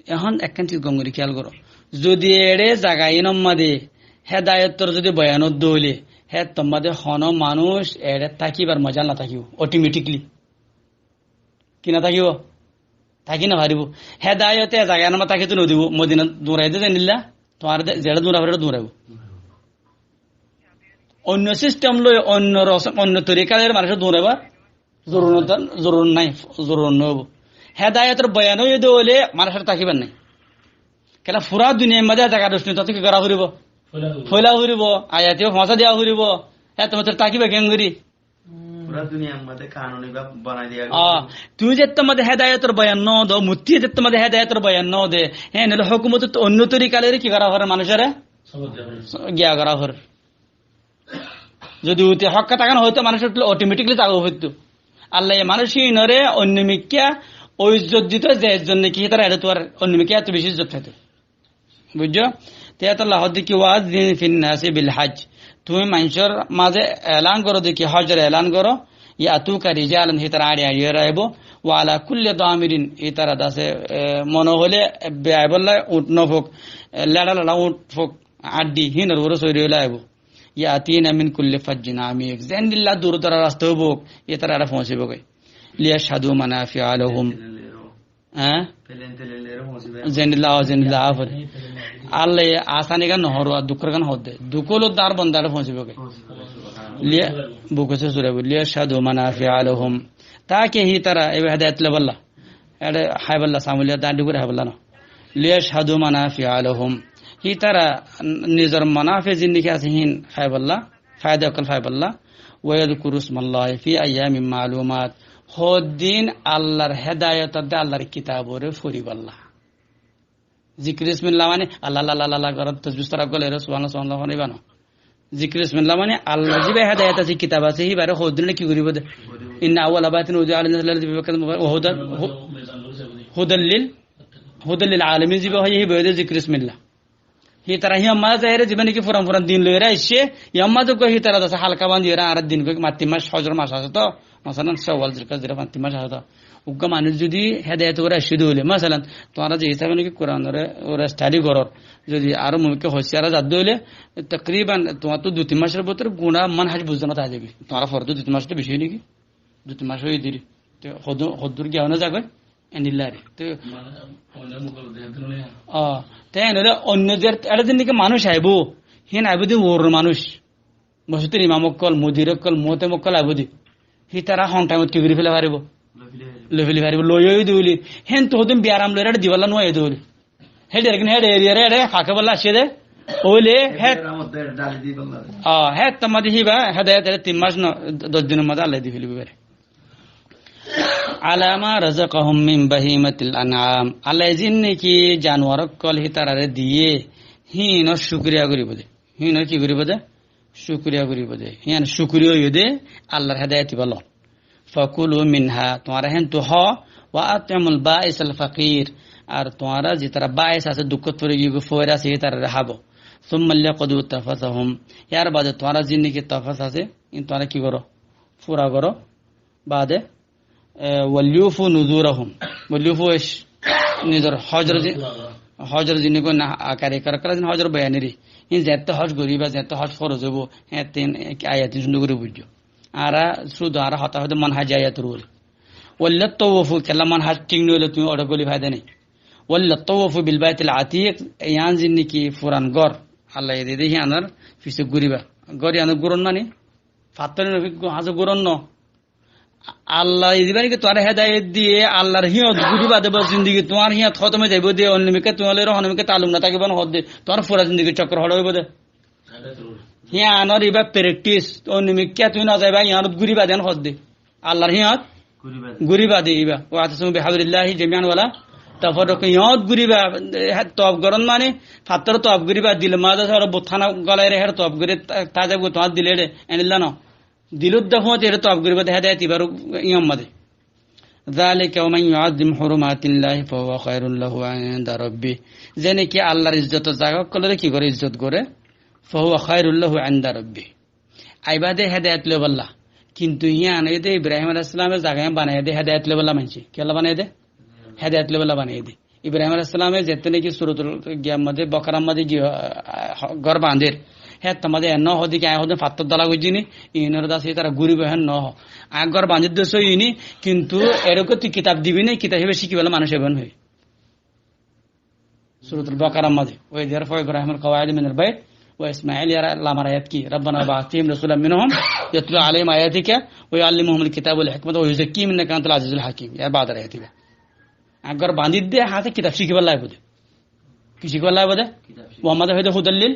Ehón ekkán thík gom gorí kiyal goró. Zodi eçé zaga inor mazé hédayot or zodi boyan ó dóile, héttor mazé hono manúic eçé tákibar mojal no tákibo, automatically. Ki no tákibo? Táki no faribo. Hédayot e zaga inor mazé tákito no dibo. Modinat duñrai de zendilla, tuáñre de, zeçé duñra fare duñraibo. Onno system loi, onno rosom, onno torika loi manúic duñraibar zorurot, zorurot nai, zorurot no óibo. Hédayot or boyan óiye dóile manúic tákibar nai. Kiyólla fura duniyar mazé zaga rosni tottú ki gora foribo? Foila foribo. Foila foribo, ayat e foóñsa diya foribo. Héttor mazé tákiba keéngorí? Fura duniyar mazé kanun ibá banai diya. Ah, tuñí zettór mazé hédayot or boyan no do, muftí zettór mazé hédayot or boyan no de, hé, noile hókumot e onno torika loi ki gora fore manúic ore? Sabot diya fore. Giya gora fore. Zodi uti hók hotá gán hoito manúic ottu automatically zaga foitto. Allah ye manúic inore onno mikká oi izzot dito, ze izzot niki hítara eçé tuáñr onno mikká etó beci izzot faito. Buijjó? Te Allah hoó de ki, wa azzin fin nasi bil hajj. Tuñí maincór mazé elan goró de ki, hojor elan goró, ya'tuka rijalan, hítara añçi añçi ore aibo, wa ala kulli damirin, hítara dase, e, mone hoile, e, be aibolla uñth no fok, e, leça leça uñth fok, añçi, hínor uore sori óile aibo. Ya'tina min kulli fajjin amik. Zendilla dur dura rasta óibo, hítara eçé foóñsibo goi. Liyashhadu manafi'a lahum. Há? Zendilla, zendilla, afore. Allah ye asani gán no hoó, dukkór gán hoó de. Dukkór loi dar bonda eçé foóñsibo goi. Liya, buke se suraibo. Liyashhadu manafi'a lahum. Taki hítara ebe hédayot loibálla. Eçé háibálla, samuliya dandi gori háibálla no. Liyashhadu manafi'a lahum. Hítara nizor manafe zindigi asé hín háibálla, faida ókkol faibálla. Wa yadhkuru ismallahi fi ayyamin ma'lumat. Hoddin Allar hédayot adde Allar kitab ore foribálla. Zikir bismillah mane Allah, Allah, Allah, Allah, Allah goró, tosbih sóra gole ere subhanallah, subhanallah foriba no. Zikir bismillah mane Allah ziba hédayot asé, kitab asé, híbare hoddin ki goribo de. Inna awwala baytin wudi'a linnasi lalladhi bi Bakkata mubarakan wa hudan, hu-, hudan lil, hudan lil alamin ziba hoiye híba hoiye de zikir bismillah. Hítara híyan mazé zaiyóre ziba niki furan furan din loiyóre aiccé, híyan mazé goi hítara dase halka bandiyóre añára din goi mar tin mac, hojor mac asé to, masalan, Cawwal, Zilkada, Zilhijja, mar tin mac asé to. Uggwá manúic zodi hédayot ore aiccé de óile, masalan, tuáñra ze hísabe niki Kuran ore, ore study gorór, zodi aró mumkin hoiccé añára zadde óile, takriban tuáñrtu dui tin macor bútore guna manhaj buzá no táki zaibo. Tuáñra foredde dui tin mac to beci niki? Dui tin mac óiye deri. Te hodu-, hoddur giya no zagói, endilla re. Te, mane, onno mukol de, de no ya. Ah, te en óile onno zer, eçé zendilla manúic aibo, hín aibo de uoror manúic. Mosjidor imam ókkol, mudir ókkol, muhtem ókkol aibo de. Hítara hon time ot ki gori fela faribo? Loi fela faribo. Loi fela faribo, loi óiye de óile. Héntu hodún biyaram loi eçé dibálla no aiye de óile. Héçe lekin héçe area re héçe fake bolla aiccé de. Óile hé, ah, hé, tar mazé híba hédayot ere tin mac no, doc dinor mazé Allah di felibo ibare. Ala ma razaqahum min bahimatil an'am. Allah ye zin niki januar ókkol hítarare diye, híinor cukuriya goribo de. Híinor ki goribo de? Cukuriya goribo de. Híyan cukuriya óiye de, Allahr hédayot iba lon. Fakulu minha, tuáñra héntu hó, wa at'imul ba'isal faqir, Ar tuáñra zitará bais asé, dukkót fori giyói, foir asé, ítararé hábo. Summa liyaqdu tafasahum. Yar bade tuáñra ziín niki tafas asé, iín tuáñra ki goró? Fura goró. Bade, e, waliyufu nuzurahum. Waliyufu esh, nizor hojor zi-, hojor ziín niki na akari kar kar ziín hojor boyaniri. Iín zeéñtte hoj goríba, zeéñtte hoj foroz óibo, héeñtte iín ayat iín cúndor gorí buijjó. Añára cúdu añára hotá hoóde manhaj ayator uore. Walla tawwafu, kella manhaj thík noóile tuñí oçé goli faida nái. Walla tawwafu bil baitil atiq, yián ziín niki furan gór, Allah ye diyé dé híyanor fisé gúriba. Gór yiánor gúron mani, fattór yiánor fisé gúron no. Allah ye dibá niki tuáñre hédayet diyé, Allahr híyot gúriba dé bas zindigi tuáñr híyot hótom ói zaibó dé, oinno mikká tuáñr lói oinno mikká taalluk no tákibo no hoódde, tuáñr fura zindigi cokkor hoçé óibo dé. Híyanor ibá prektis, oinno mikká tuñí no zaiba, híyanot gúriba dé no hoódde. Allahr híyot gúriba dé ibá. Wa'tasimu bihablillahi jami'an wala tafarraqu. Híyot gúriba, e, tof goron mani, fattór tof gúriba, dilor mazé asé, ore buthána golaire hér tof gúri, ta-, taze gúri tuáñr dile ére, enilla no. Dilot dé fúañti ére tof gúriba dé, hédayet ibar híyot mazé. Zalika wa man yu'azzim hurumatillahi fahuwa khairul lahu inda rabbih. Ze niki Allahr izzotor zaga ókkolore ki gore, izzot gore, fahuwa khairul lahu inda rabbih. Aibá dé hédayet loibálla. Kintu híyan óiye dé Ibrahim aláihis salamor zaga híyan banaiye dé hédayet loibálla maincé. Kiyólla banaiye dé? Hédayet loibálla banaiye dé. Ibrahim aláihis salame zeéñtte niki suratul giyar mazé, Bakarar mazé giyé, ah, gór bañdér. Héttar mazé en no hoó dé ki añí hoó dé fattór dala goijjí ni, iínor dase tará gúribo hén no hoó. Añí gór bañdér dé sóiyi ni, kintu eré kói tui kitab dibi ni, kitab híba cíkibálla manúic aibó hé. Suratul Bakarar mazé, "Wa idh yarfa'u Ibrahimul qawa'ida minal bayt wa Ismail", yar lamar ayat ki? "Rabbana wab'ath fihim rasulan minhum yatlu alayhim ayatika wa yu'allimuhumul kitaba wal hikmata wa yuzakkihim innaka antal azizul hakim." Yar baador ayat iba. Añí gór bañdí dé, hañsé kitab cíkibálla aibó dé. Ki cíkibálla aibó dé? Kitab cíkibálla. Uwar mazé hoó dé hudal lil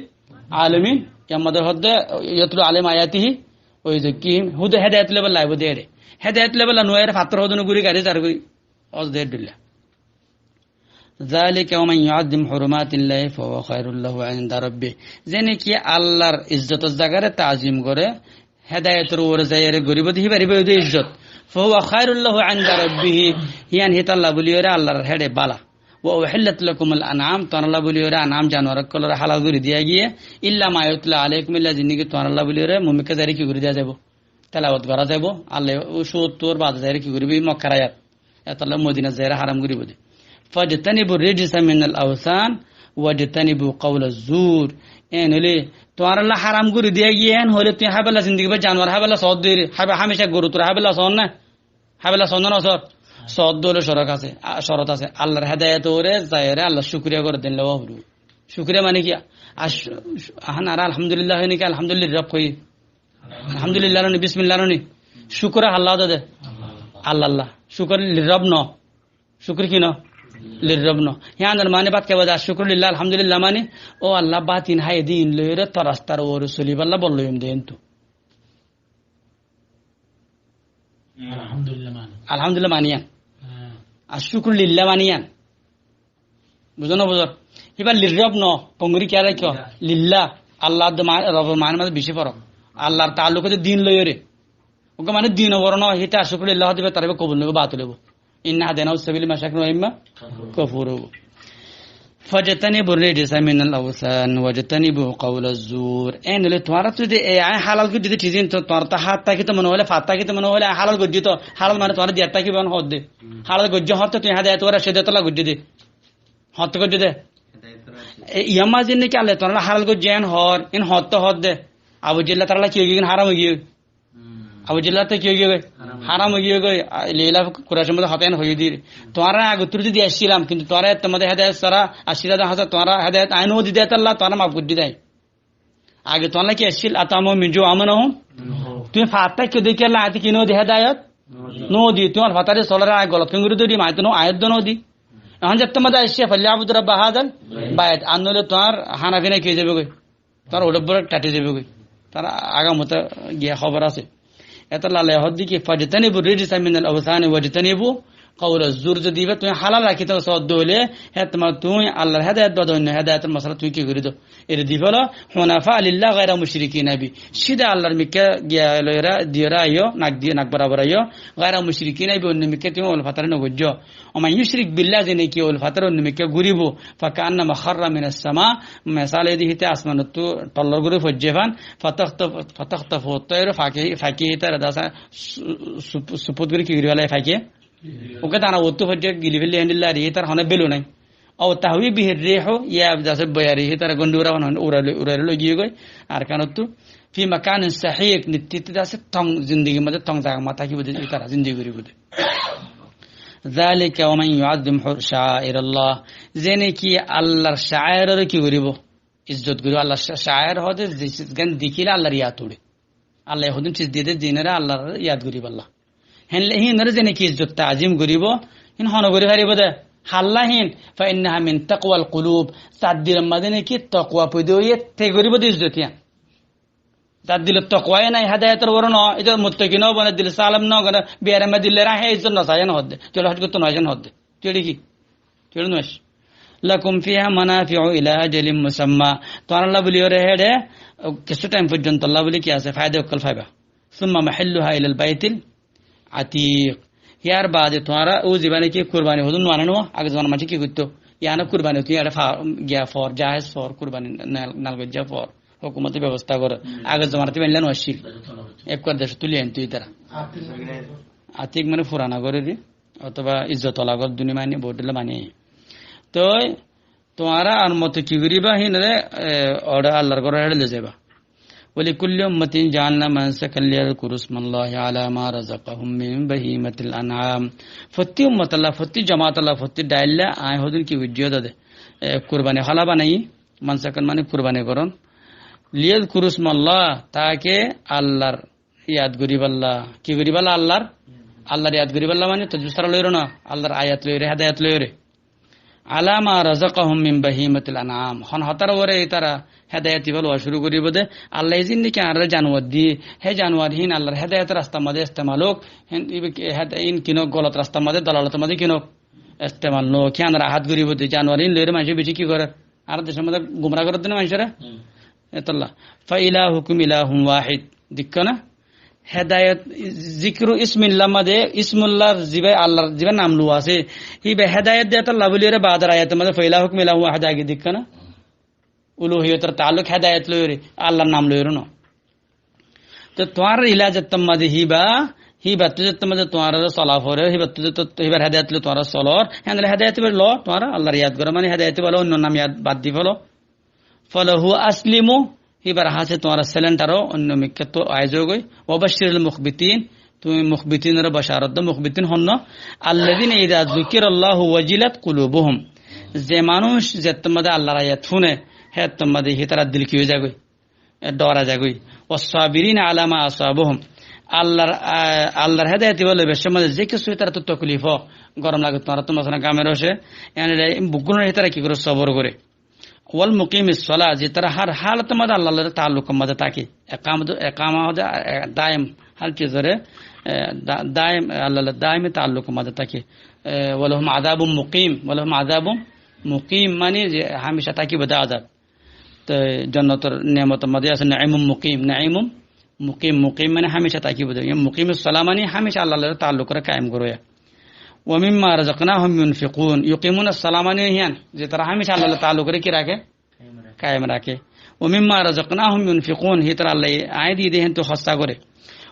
alamin, yar mazé hoó dé yatlu alayhim ayatihi wa yuzakkihim. Húde hédayet loibálla aibó dé ére. Hédayet loibálla no aiyére fattór hoó dé no gúri gari zar gúri. Os dé dhulla. Zalika wa man yu'azzim hurumatillahi fahuwa khairul lahu inda rabbih. Ze niki Allahr izzotor zagare taazim gore, hédayetor uore zaiyóre goribo dé híbar, híbar uore izzot. Fahuwa khairul lahu inda rabbih. Híyan hítalla buli óre Allahr héçe bála. Wa uhillat lakumul an'am, tuáñralla buli óre an'am januar ókkolore halal gori diya giyé. Illa ma yutla alaykum, illa ziín niki tuáñralla buli óre mumikká zaiyóre ki gori diya zaibo? Telawot gora zaibo. Allaye ó cóttor baade zaiyóre ki goribo? Í Mokkar ayat. Etolla Modinat zaiyóre haram goribo dé. Fajtanibu rijsa minal awsan wajtanibu qawla zur. En óile tuáñralla haram gori diya giyé, en óile tuñí háibálla zindigi bá januar háibálla soódde, háiba hámica goru tura háibálla soónne? Háibálla soónne no soór? Soódde óile corot asé, a, corot asé. Allahr hédayet uore zaiyóre Allahr cúkuriya gore dé illa wá foribo. Cúkuriya mani ki? Ash-, ahan ara alhamdulillah hoiyí niki, alhamdulillah rob hoiyí. Alhamdulillah roni, bismillah roni. Cúkur halla dé? Allallah. Cúkur lirrob no. Cúkur ki no? Lirrob no. Híyanor mani bát kebá dé, cúkur lillah, alhamdulillah mani, ó Allah, bát in háiyi dé, in loiyóre tor rastar uore solibálla bol loiyum dé entú. Alhamdulillah mani. Alhamdulillah mani yián. Há. Ar cúkur lillah mani yián. Buzó no buzó? Híba lirrob no, kongori kiyá raikkó? Lillah. Lillah. Allah dé ma-, robor mani mazé bicí forok. Allahr taalluk óiye dé din loiyóre. Uggwá mani din boro no, híte ar cúkur lillah hoó dé tar íba kobul no óibo, batil óibo. Inna hadaynahu sabila imma shakiran wa imma kafura óibo. Fajtanibu rijsa minal awsan wajtanibu qawla zur. En óile tuáñra to de e añí halal goijjí dé ciz in to tuáñra to hát tákito mone hoilé, fat tákito mone hoilé, añí halal goijjí to, halal mani tuáñra diyat tákibo en hoó dé. Halal goijjí hoótte tuñí hédayet uore cé dé tolla goijjí dé. Hoótte goijjé dé. E, iyán mazé niki Allaye tuáñralla halal goijjé en hoór, en hoótte hoódde. Abu Jehel taralla ki ói giyói, haram ói giyói. Abu Jehel tar ki ói giyói? Haram ói giyói. A, Leila Kuraic mazé hotá en hoiyé dé. Tuáñra agottú zodi accílam, kintu tuáñra ettór mazé hédayet sára accíla dé, tuáñra hédayet añí no di dé tolla, tuáñra maf goijjí dé. Age tuáñlla ki accíl? At'amahum min ju' wa amanahum. Tuñí fat táikko dé kiyólla añáttu ki no di hédayet? No di. Tuáñr fatare solore añí golot kengori dóri, añáttu no, añáttu no di. Ehón zettór mazé aiccé, "Falya'budu rabba hazal bait." Ar noóile tuáñr hána fina ki ói zaibói? Tuáñr uçór bóra thathi zaibói. Tuáñr agamota giya hóbor asé. Etolla Allaye hoódde ki, "Fajtanibu rijsa minal awsani wajtanibu Kaula zur zodi ibá tuñí halal rakíto soddo óile, hé tuáñra tuñí Allar hédayot bade oinno hédayotor mosala tuñí ki gorí do? Eri di félo, hunafa lillah gaira mushrikina bi. Cída Allar mikká giya loiyóre, diyóre aiyó, nak di-, nak borabor aiyó, gaira mushrikina bi, oinno mikká tuñí ulfatar no goijjó. Wa man yushrik billah, zene ki ulfatar oinno mikká goríbo, fa kaannama kharra minas sama, mesal edi híte asmanottú tollor gorí foijjé fán, fatakhtafu, fatakhtafu tayru, faki, faki hítare dasa su-, su-, suput gorí ki gorí félaiye faki? Uggwá dana uottú foijjé gili félaiye héndilla ar hítar hono belu nai. Aw tahwi bihi rihu, ya dase boyari hítare gondi ura hono urai loi, urai loi giyé goi, Arkanottú. Fi makanin sahiq, nitti dase tong, zindigi mazé tong zaga mazé tákibo de, hítara zindigi goribo de. Zalika wa man yuazzim hur-, sha'airallah. Zene ki Allar sha'airore ki goribo? Izzot goribo. Allar sha-, sha'air hoó de ze siz gan dekile Allar yad ure. Allaye hodún siz diye de zinore Allar yad goribolla. Hénle hínore zene ki izzot tazim goribo, hín hone gori faribo de. Halla hín, fa innaha min taqwal qulub. Zar dilor mazé ne ki taqwa foida óiye, te goribo de izzot yián. Zar dilot taqwa nai, hedayotor uore no, ite muttaki no bone, dil salem no bone, biyarama dil ra, hé izzot no sai no hoó de. Tui hoj gottó no aic no hoó de. Tui eri ki? Tui eri no aic. Lakum fiha manafi'u ila ajalin musamma. Tuáñralla buli ore héçe, kessú thaim foijjontolla buli ki asé, faida okkol faiba. Summa mahilluha ilal baitil atiq. Yar baade tuáñra ó ziba niki kurbani hodún no ane no, age zomanar maze ki goitto? Yián kurbani hodún yare fa-, giya for, jahez for, kurbani nal, nal goijja for. Hókumote bebosta gore. Hmm. Age zomanat iba illa no accíl. Ek kor desh tuli aintó itara. Atik mane furana gore de, otoba izzot ola gore duni mani, bout dile mani. Toi tuáñra ar moto ki goriba hínore, e, ore Allar góror héçe loi zaiba. Wa likulli ummatin ja'alna mansakan liyadhkuru ismallahi ala ma razaqahum min bahimatil an'am. Fottí ummotolla, fottí jomaatolla, fottí dhailla añí hodún ki goijjí dé, e, kurbani hola banaiyi, mansakan mane kurbani goron. Liyadhkuru ismallah, take Allar yad goriballa. Ki goriballa Allar? Allar yad goriballa mane tozbih sára loiyore no, Allar ayat loiyore, hedayat loiyore. Ala ma razaqahum min bahimatil an'am. Hon hotar uore itara hedayat iba lowa cúru goribo de. Allaye zin niki añáre januar diye, hé januar hín Allar hedayat rastar maze estemal ók. Hín iba ki hed-, hín kino golot rastar maze, dalalotor maze kino estemal no ók. Hín añáre rahat goribo de. Januar hín loiyore maincé beci ki gorer? Añárar decor maze gumra gorer de no maincóre? Hmm. Etolla. Fa ilahukum ilahun wahid. Dekko na? Hedayat, zikru ismillah maze, ismullah ziba, Allar ziba nam luwa asé. Hiba hedayat de etolla buli ore baador ayator maze fa ilahukum ilahun wahid age dekko na? Uluhiyotor taalluk hedayat loiyore, Allar nam loiyore no. To tuáñrar ila zettót maze hiba, hibattú zettót maze tuáñrar sola fore, hibattú zettót, hibar hedayat loi tuáñra solor, héndilla hedayat iba lo, tuáñra Allar yad goro mane hedayat iba lo, oinno nam yad bad di felo. Falahu aslimu, hibar hase tuáñra selentaro, oinno mikká to aizo goi, wa bashiril mukhbitin, tumi mukhbitinore basharot do, mukhbitin honno, alladhina idha dhukirallahu wajilat qulubuhum. Ze manúc zettót maze Allar ayat fune, hettót maze hitara dil ki ói zagoi? E, dora zagoi. Wassabirina ala ma asabahum. Allar, a, Allar hedayat iba loibar somot ze kessú hitarattú toklif ó, gorom lage, tuáñrattú masalan game roce, ene bukgunor hitara ki gore, sobor gore. Wal muqimis salah, ze tara har halotor maze Allar loi taallukor maze take. Ekam, ekama hoó de, e, daim, har ki zore, e, da-, daim, Allar loi daimi taallukor maze take. E, walahum adabun muqim, walahum adabun muqim mane ze hamica takibo de azab. Te jonnotor nemotor maze asé naimun muqim, naimun muqim, muqim mane hamica takibo de. Muqimus salah mane hamica Allar loi taalluk gore kaim goroya. Wa mimma razaqnahum yunfiqun. Yuqimunas salah mane hiyan, ze tara hamica Allar loi taalluk gore ki rake? Kaim rake. Wa mimma razaqnahum yunfiqun, hitara Allaye añí diye de héntu horsa gore.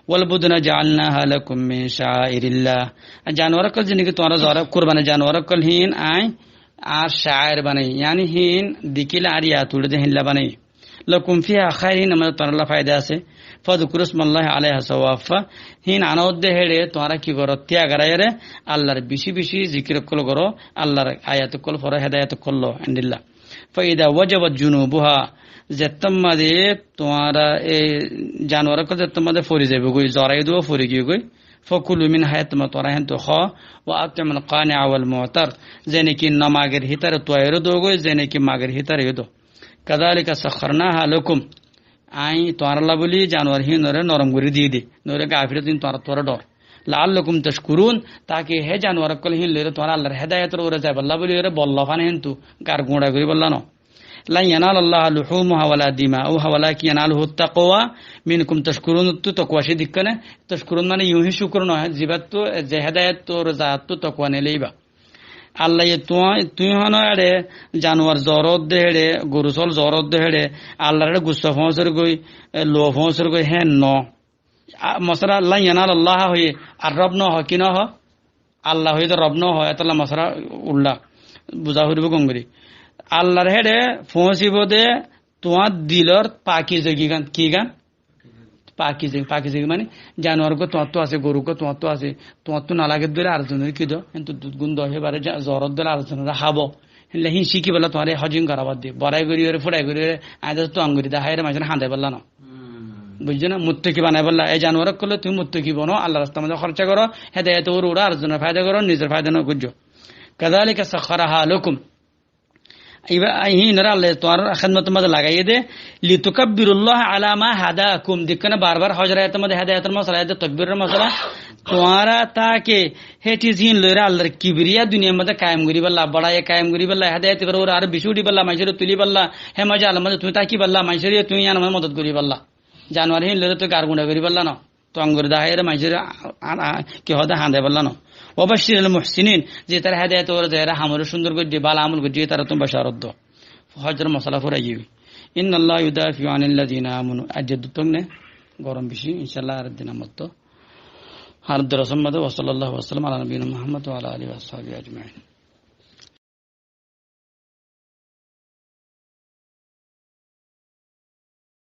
Wal budna ja'alnaha lakum min sha'airillah. Ar januar okkol zin niki tuáñra zora, kurbani januar okkol hín añí ar sha'air banaiyi, yani hín dekile añár yad ure de híndilla banaiyi. Lakum fiha khair, hín or maze tuáñralla faida asé. Fadhkuru ismallahi alaiha sawaffa. Hín ana de héçe tuáñra ki goro, tiyag goraiyoré Allar beci beci zikir okkol goro, Allar ayat okkol foro, hedayat okkol lo, endilla. Fa idha wajabat junubuha, zettót maze tuáñra e januar okkol zettót maze fori zaibo goi, zorai do fori giye goi, fakulu minha, hettót maze tuáñra héntu hó, wa at'imul qani'a wal mu'tar, zene ki no mager hitare tuaiyore do goi, zene ki mager hitare yo do. Kadhalika sakharnaha lakum, añí tuáñralla buli januar hínore norom gori diye de, noile gafilot hín tuáñra tuáñra dor. لعلكم تشكرون, taki hé januar ókkol híin loiré tuáñra Allar hédayetor uore zaibólla buli óre bol lofán héntu gar guñça goríbolla no. لن ينال الله لحومها ولا دماؤها ولكن يناله التقوى منكم تشكرون ottu tokwa cé dikkáne, tashkurun mane yun hí cúkur no, zibáttu ze hédayettu uore zaáttu tokwa neilé íba. Allaye tuáñ, tuñí honó eçe januar zoródde héçe, goru sóol zoródde héçe, Allar eçe gussa foóñsor goi, e, luwa foóñsor goi, héen no. A, mosala, لن ينال الله hoiyé, ar Rob no hoó, ki no hoó? Alla hoiyé de Rob no hoó, etolla mosala ulla. Buza foribó gom gorí. Allar héçe foóñsibo de tuáñr dilor pakizagigán, kigán? Pakizagi, pakizagi mani januar uggúa tuáñttu asé, goru uggúa tuáñttu asé, tuáñttu no lage dóile ar zonore ki do, héntu dud gún do, hé bare ja-, zorot dóile ar zonore hábo. Hénle hín cíkibolla tuáñre hojin gorá badde. Borai gorí óre, furai gorí óre, aññí de tuañ gorí deháiyore maincóre hañdaibólla no. Hmm. Buijjó na? Muttaki banaibólla. E januar ókkolle tuñí muttaki bono, Allar rastar maze hórca goró, hédayet uore uçó, ar zonor faida goró, nizor faida no goijjó. كذلك سخرها لكم. Iba, híinore Allaye tuáñr hédmotor maze lagaiyé de, لتكبروا الله على ما هداكم. Dekó na, bar bar hojor ayetor maze hédayetor mosala aiyé de, tokbiror mosala. Tuáñra taki hé ciz híin loiré Allar kibriya duniyar maze kayem goríbolla, borai kayem goríbolla, hédayet ibár uore aró beci uçíbolla, maincóre tulíbolla, hé maze Allar maze tuñí tákibolla, maincóre tuñí yíanor maze modot goríbolla. Januar híin loiré tuñí gar guñça goríbolla no. Tuañ gorí deháiyore maincóre a-, a-, a-, ki hoó de hañdaibólla no. وبشر المحسنين, ze tará hédayet uore zaiyóre ham uore cúndor goijjé, bála amol goijjé, tará tuñí becarot do. Hojor mosala furaiyé. إن الله يدافع عن الذين آمنوا. Aijja duttók ne, gorom beci, incállah ar dinor motto. Ar dorasor maze, وصلى الله وسلم على نبينا محمد وعلى آله وصحبه أجمعين.